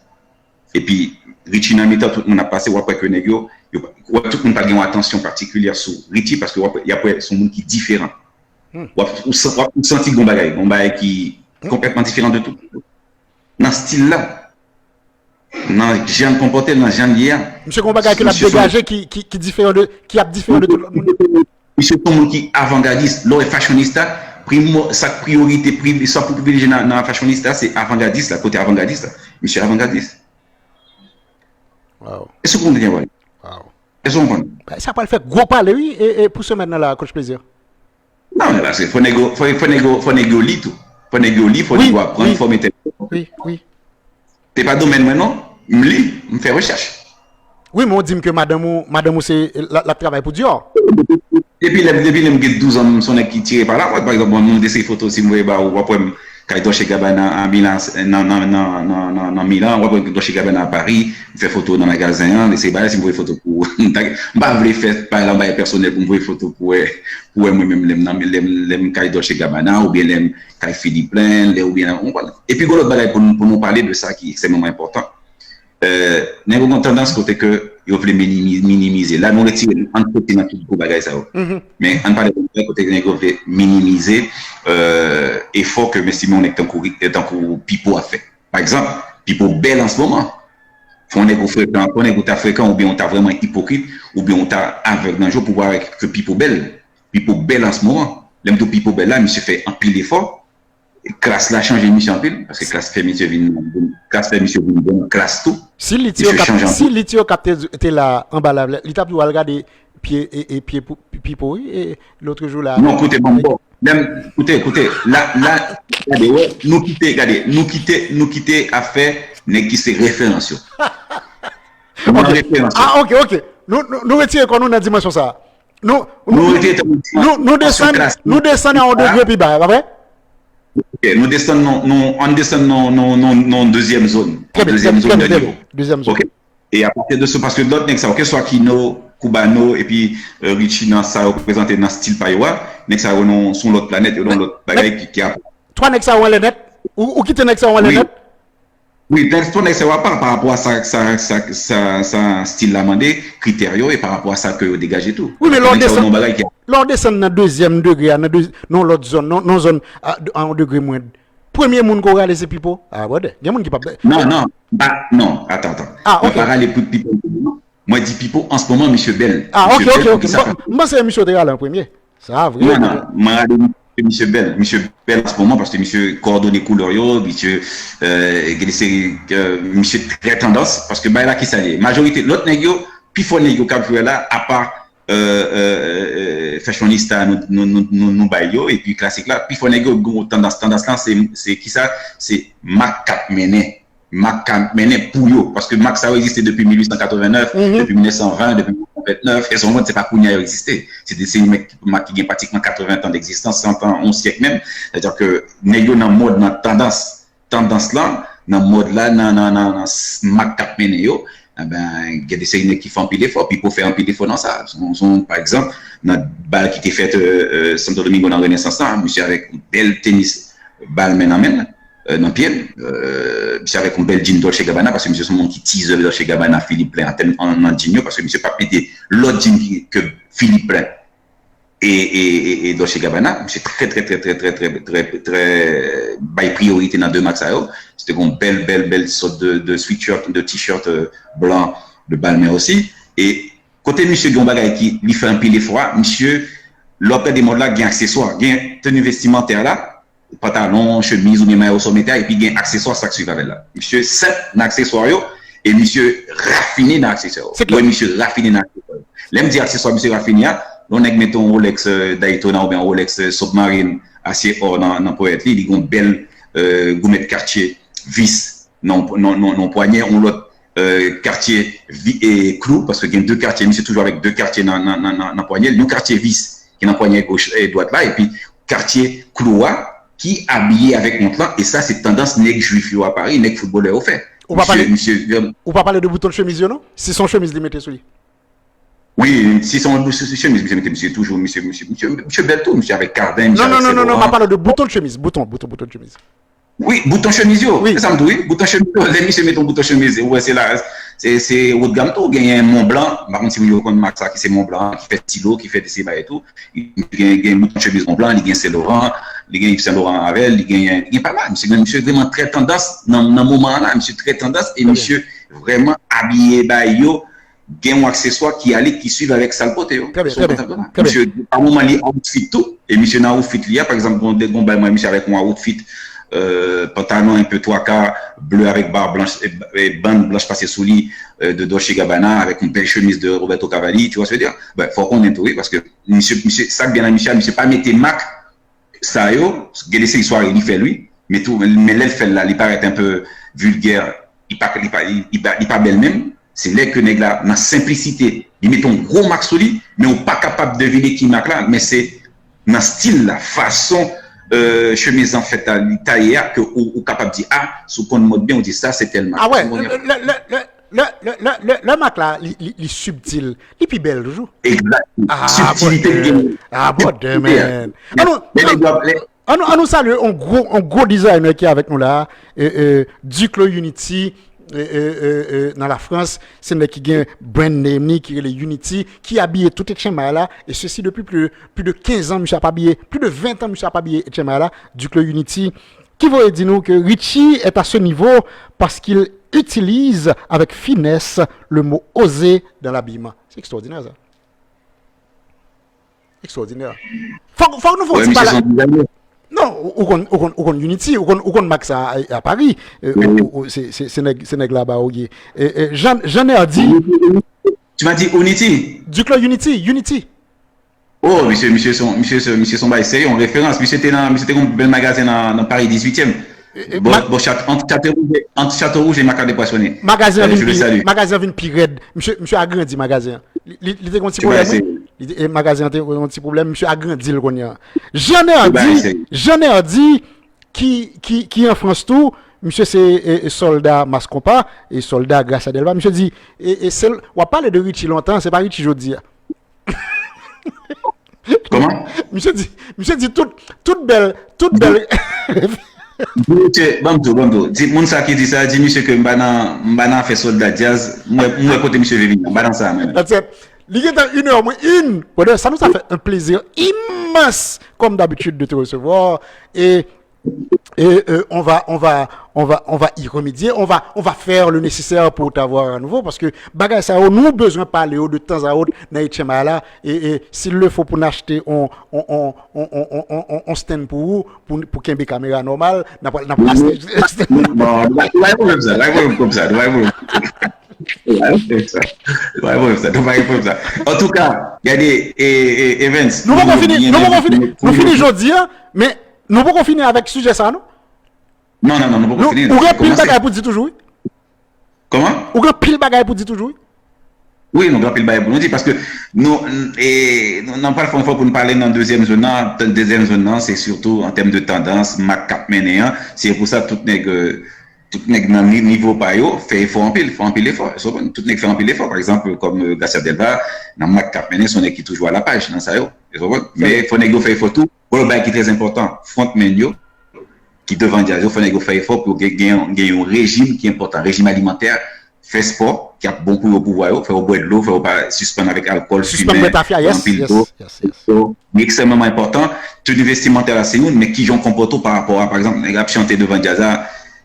Epi, Richie nan mitan, tout moun ap pase, w ap wè ke nèg yo, yo, w ap, tout moun pa gen yon atansyon patikilyè sou Richie, paske w ap, y ap wè se yon moun ki diferan. W ap, ou san-, w ap, ou santi gon bagay, gon bagay ki konplètman diferan de tout. Nan stil la. nan jan l konpòte l, nan jan l ye a. Misye gen yon bagay ke l ap degaje ki, ki, ki diferan de, ki ap diferan de tout lòt moun. Misye se yon moun ki avangadis. Lè w wè fashionista, primo, sa k priyorite, pri, sa pou privilejye nan, nan fashionista, se avangadis la, kote avangadis la. Misye avangadis. Wow. Èske w konprann? Wow. Èske w konprann? Sa pral fè gwo pale, wi, e, e pou semèn nan la, Coach Plaisir. Non, men paske fò nèg yo, fò, fò nèg yo, fò nèg yo li tou. Fò nèg yo li, fò nèg yo aprann, fòme tèt yo. Wi, wi. Se pa domèn mwen non. M li, m fè rechèch. Wi, men w di m ke madanm ou, madanm ou se, l ap travay pou Dior. Depi lè, depi lè m gen douz an, m se yon nèg ki tire pa lawòt. Pa egzanp, bon, nou te se foto, si m voye ba ou, w ap wè m kay Dolce Gabbana a Milan, nan, nan, nan, nan, nan, nan Milan, w ap wè m Dolce Gabbana a Paris, m fè foto nan magazen an, se bagay, si m voye foto pou ou. M pa vle fè bagay la, bagay pèsonèl pou m voye foto pou wè, pou wè mwen menm lè m nan, lè m, lè m kay Dolce Gabbana, oubyen lè m kay Philippe Plein, lè oubyen, ou konprann? Epi gen lòt bagay pou nou, pou nou pale de sa ki ekstrèmeman enpòtan. Nèg yo gen tandans kote ke yo vle minimize. La nou retire, ann soti nan tout gwo bagay sa yo. Men ann pale de bagay kote nèg yo vle minimize efò ke m estime yon nèg tankou, tankou Pipo ap fè. Pa egzanp, Pipo bèl an se moman. Fò yon nèg ou frekan, fò yon nèg ou ta frekan, oubyen ou ta vrèman ipokrit, oubyen ou ta avèg nan je w pou w wè ke Pipo bèl. Pipo bèl an se moman. Lè m di w Pipo bèl la, misye fè anpil efò. Klas la chanje misye anpil, paske klas fè misye vin, klas fè misye vin bon klas tou. Si Litio Cap, si Litio Cap te, te la anba la, li t ap di w al gade pye, e, e pye Pipo, wi, e lòt jou la. Non, koute, bon, bon. Lè m, koute, koute, la, la, gade, wè, nou kite, gade, nou kite, nou kite afè nèg ki se referans yo. Ok. Ah, ok, ok. Nou, nou, nou retire kò nou nan dimansyon sa a. Nou, nou, nou, nou desann, nou desann a yon degre pi ba, pa vre? Ok, nou desann, nou, nou, ann desann nan, nan, nan, nan dezyèm zòn. Nan dezyèm zòn de nivo. Dezyèm zòn. Ok. E apati de sa, paske lòt nèg sa yo, keswa Kino, Cubano, epi Richie nan sa yo prezante nan stil pa yo a, nèg sa yo nan yon lòt planèt, yo nan yon lòt bagay ki, ki apa. Twa nèg sa yo anlè nèt? Ou, ou kite nèg sa yo anlè nèt? Wi, tèks pou nèg sa yo apa pa rapò a sa, sa, sa, sa, sa stil la mande, kritè yo, e pa rapò a sa ke yo degaje tou. Wi, men lè w desann, lè w desann nan dezyèm degre a, nan de, nan lòt zòn, nan, nan zòn a, a yon degre mwens, premye moun ke w rale se Pipo. Ah, brother, gen moun ki p ap. Non, non, pa, non, atan, atan. Ah, ok. Mwen pa rale Pipo, non. Mwen di Pipo, an se moman, misye bèl. Ah, ok, ok, ok. M panse misye te rale an premye. Sa vre. Non, non, mwen rale misye bèl. Misye bèl an se moman paske misye kowòdone koulè yo, misye gen de seri, misye trè tandans. Paske bagay la ki sa l ye? Majorite lòt nèg yo, pifò nèg yo k ap jwe la, apa fashionista nou, nou, nou, nou, nou bay yo, epi klasik la, pifò nèg yo gen tandans, tandans lan se, se kisa? Se mak k ap mennen. Mak k ap mennen pou yo. Paske mak sa yo egziste depi mil uit san katreven nèf, depi mil nèf san ven, depi mil nèf san vennèf. Èske w konprann? Se pa kounye a yo egziste. Se de, se mak ki gen pratikman katreven tan degzistans, san tan, yon syèk menm. Sètadi ke nèg yo nan mòd, nan tandans, tandans lan, nan mòd la, nan, nan, nan, nan mak k ap mennen yo. Enben, gen de seri nèg ki fè anpil efò, Pipo fè anpil efò nan sa. Son, son, pa egzanp, nan bal ki te fèt Santo Domingo nan Renesans lan, misye avèk yon bèl tenis Balmain nan men l, nan pye l. Misye avèk yon bèl jean Dolce Gabbana, paske misye se yon moun ki teaser Dolce Gabbana, Philippe Plein, atè nan jean yo, paske misye p ap mete lòt jean ki, ke Philippe Plein e, e, e, e Dolce Gabbana. Misye trè, trè, trè, trè, trè, trè, trè, trè bay priyorite nan de mak sa yo. Se te yon bèl, bèl, bèl sòt de, de sweatshirt, de t-shirt blan de Balmain osi. E kote misye gen yon bagay ki li fè anpil efò a, misye, lè w ap gade mòd la, gen akseswa, gen teni vestimantè la, pantalon, chemiz oubyen mayo sa w mete a, epi gen akseswa sa k swiv avè l la. Misye senp nan akseswa yo, e misye rafine nan akseswa yo. Ou wè misye rafine nan akseswa yo. Lè m di akseswa misye rafine a, lè yon nèg mete yon Rolex Daytona oubyen yon Rolex Submarine asye ò nan, nan ponyèt li, li gen yon bèl goumèt Cartier vis nan, nan, nan, nan pwanyè, yon lòt Cartier klou, paske gen de Cartier, misye toujou avèk de Cartier nan, nan, nan, nan, nan pwanyè l, yon Cartier vis ki nan pwanyè goch e dwat la, epi Cartier klou a ki abiye avèk mont lan, e sa se tandans nèg jwif yo a Pari, nèg foutbolè yo fè. Ou pa pale, ou pa pale de bouton chemiz yo non? Si se yon chemiz li mete sou li. Wi, si se yon chemiz misye mete, misye toujou, misye, misye, misye, misye bèl tou, misye avèk kaden, misye avèk sèlora. Non, non, non, non, non, m ap pale de bouton chemiz, bouton, bouton, bouton chemiz. Wi, bouton chemiz yo. Wi. Se sa m di w, wi. Bouton chemiz yo, lè misye mete yon bouton chemiz, ou wè se la, se, se wo de gam tou. Genyen Montblanc, m pa konn si yo konn mak sa ki se Montblanc, ki fè stilo, ki fè de se bagay tou. Gen, gen bouton chemiz Montblanc, li gen Saint Laurent, li gen Yves Saint Laurent avè l, li gen, li gen pa mal. Misye, misye vrèman trè tandans nan, nan moman an la, misye trè tandans e misye vrèman abiye bay yo, gen yon akseswa ki ale, ki swiv avèk sa l pote yo. Trè byen, trè byen, trè byen. Misye, pa moman, li outfit tou, e misye nan outfit li a, pa egzanp, gon, gon bay mwen, misye avèk yon outfit, euh, pantalon un peu trois quarts, bleu avec barre blanche, e, e, bande blanche pase sou li, euh, de Dolce Gabbana, avec une belle chemise de Roberto Cavalli, tu vois ce que je veux dire? Ben, fò w konnen tou, wi, paske misye, misye, sa k byen nan misye a, misye pa mete mak sa yo, gen de seri sware li fè l, wi, men tou, men lè l fè l la, li parèt un peu vulgaire, li pa, li pa, li, li pa, li pa bèl menm, se lè ke nèg la, nan senplisite, li mete yon gwo mak sou li, men ou pa kapab devine ki mak la, men se nan stil la, fason, euh, chemiz lan fèt la, li taye a, ke ou, ou kapab di, ah, si w konn mòd byen, ou di, sa se tèl mak. Ah wè, lè, lè, lè, lè, lè, lè, lè, lè mak la, li, li, li sibtil, li pi bèl toujou. Exactly. Ah, subtilité bòdè. Ah, bòdè, man. Ann nou, ann nou, ann nou salye yon gwo, yon gwo designer ki avèk nou la, e, e, Duclos Unity, e, e, e, e, nan Lafrans, se nèg ki gen brand name ni, ki rele Unity, ki abiye tout H M I la, e sesi depi plis de, plis de kenz an, misye ap abiye, plis de ven an, misye ap abiye H M I la, Duclos Unity, qui voulait dire nous que Richie est à ce niveau parce qu'il utilise avec finesse le mot oser dans l'habillement. C'est extraordinaire, ça. Extraordinaire. Fòk, fòk nou fè yon ti pale. Non, ou, ou konn, ou konn, ou konn Unity, ou konn, ou konn mak sa a, a Paris. Euh, ou, ou, se, se, se nèg, se nèg laba ou ye. E, e, Jean, Jean Nerdy. Tu m'as dit Unity? Duclos Unity, Unity. Oh, misye, misye son, misye son, misye son bay serye, yon referans. Misye te nan, misye te gon bèl magazen nan, nan Paris dizuityèm. E, e, bò, ma- bò chat-, ant Chateau Rouge, ant Chateau Rouge e Macadam Poissonnier. Magazen an vin pi, magazen an vin pi rèd. Misye, misye agrandi magazen an. Li, li, li te gon ti pwoblèm, wi. Li te, e, magazen an te gon ti pwoblèm, misye agrandi l kounye a. Jean Nerdy, Jean Nerdy, ki, ki, ki an Frans tou, misye se, e, e, sòlda Mass Konpa, e sòlda Gracia Delva. Misye di, e, e, se l, w ap pale de Richie lontan, se pa Richie jodi a. Kòman? Misye di, misye di tout, tout bèl, tout bèl. Di misye, ban m di w, ban m di w. Di moun sa ki di sa, di misye ke m pa nan, m pa nan afè sòlda djaz, m wè, m wè kote misye vle vin nan, m pa nan sa menm. That's it. Li gentan inè mwen, in. Brother, ça nous a fait un plaisir immense, comme d'habitude, de te recevoir. Et Et, euh, on va, on va, on va, on va y remédier, on va, on va faire le nécessaire pour t'avoir à nouveau, paske bagay sa yo, nou bezwen pale yo de tan a wòt nan H M I la, e, e, s'il le faut pou n achte on, on, on stand pou ou, pou, pou kenbe kamera nòmal, n ap, n ap achte stand. Bon, nou pa gen pwoblèm sa, nou pa gen pwoblèm konsa, nou pa gen pwoblèm. Nou pa gen pwoblèm sa, nou pa gen pwoblèm sa. Antouka, gade, e, e, Evens, nou poko fini, nou poko fini, nou fini jodi a, men Nou poko fini avèk sijè sa, non? Non, non, non, nou poko fini, non. Ou gen pil bagay pou di toujou, wi. Kòman? Ou gen pil bagay pou di toujou, wi. Wi, nou gen pil bagay pou nou di, paske nou, e, nou, nou pral fè yon efò pou nou pale nan dezyèm zòn nan. Dezyèm zòn nan, se sitou an tèm de tandans, mak k ap mennen an. Se pou sa tout nèg, e, tout nèg nan ni-, nivo pa yo, fè efò anpil, fè anpil efò. Tout nèg fè anpil efò. Pa egzanp, kòm, e, Gracia Delva, nan mak k ap mennen, se yon nèg ki toujou a la paj nan sa yo. Men fò nèg yo fè efò tou. Bon, yon bagay ki trè enpòtan, frontman yo, ki devan djaz yo, fò nèg yo fè efò pou gen, gen, gen yon rejim ki enpòtan, rejim alimantè, fè spò, ki ap bon pou yo, pou vwa yo, fè yo bwè dlo, fè yo pa sispann avèk alkòl, fimen, pran anpil dlo. Li ekstrèmeman enpòtan. Teni vestimantè la se youn, men kijan w konpòte w pa rapò a, pa egzanp, nèg ap chante devan djaz la,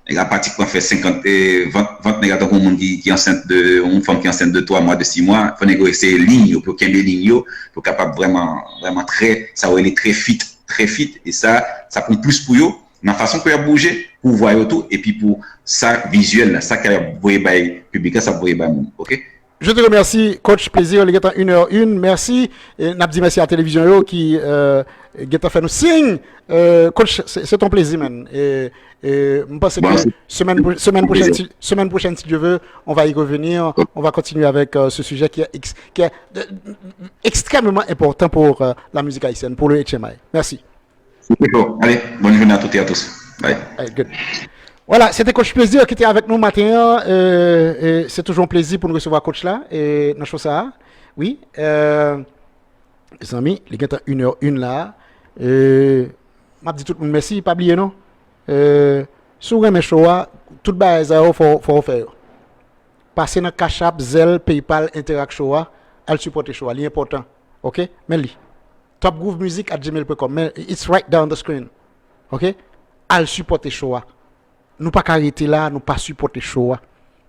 nèg la pratikman fè senkant, e, vant, vant nèg la tankou yon moun ki, ki ansent de, yon fanm ki ansent de twa mwa, de sis mwa, fò nèg yo eseye liy yo, pou yo kenbe liy yo, pou yo kapab vrèman, vrèman trè, sa yo rele trè fit, trè fit, e sa, sa pran plis pou yo, nan fason pou y ap bouje, pou vwa yo tou, epi pou sa vizyèl la, sa k ap voye bay piblik la, sa ap voye bay moun, oke? Je te remercie, coach, plezi, li gentan inè en, mèsi, e n ap di mèsi a televizyon yo ki, euh, gentan fè nou siy, euh, coach, se, se ton plezi, man, e, e m panse ke semèn, semèn pwochèn, si, semèn pwochèn, si Dieu veut, on va y revenir, on va continuer avec, euh, ce sujet qui est ex-, qui est, euh, extrêmement important pour, euh, la musique haïtienne, pour le H M I. Merci. Alé, bòn jounen a tout e a tous. Bye. Alé, good. Vwala, se te coach Plaisir ki te avèk nou maten an, e, e se toujou yon plezi pou nou resevwa coach la, e nan show sa a. Wi, e, mezanmi, li gentan inè en la. E, m ap di tout moun mèsi, pa bliye non. E, si w renmen show a, tout bagay sa yo fò, fò w fè yo. Pase nan Cash App, Zelle, PayPal, Interac show a, al sipòte show a, li enpòtan. Oke? Men li. Top groove music at gmail dot com. Men it's right down the screen. Oke? Al sipòte show a. Nou pa ka rete la, nou pa sipòte show a.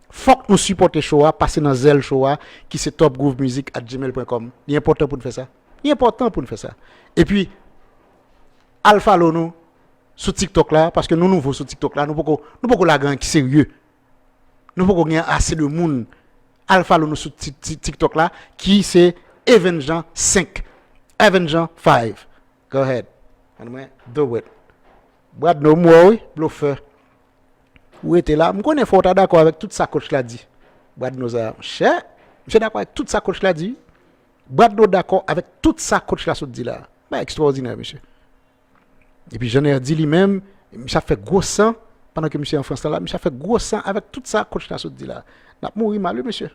Fòk nou sipòte show a, pase nan zèl show a, ki se top groove music at gmail dot com. Li enpòtan pou n fè sa. Li enpòtan pou n fè sa. Epi, al follow nou sou TikTok la, paske nou nouvo sou TikTok la, nou poko, nou poko lage anyen ki serye. Nou poko gen ase de moun. Al follow nou sou Ti- Ti- TikTok la, ki se Evan Jean cinq. Evan Jean five. Go ahead. Ann mwen, do it. Bradno, m wè w wi, blofè. Ou rete la. M konnen fò w ta dakò avèk tout sa coach la di. Bradno sa, monchè, misye dakò avèk tout sa coach la di. Bradno dakò avèk tout sa coach la sot di la. Bagay ekstwòdinè, mesye. Epi Jean Nerdy li menm, misye ap fè gwo san, pandan ke misye an Frans la, misye ap fè gwo san avèk tout sa coach la sot di la. N ap mouri mal, wi, mesye.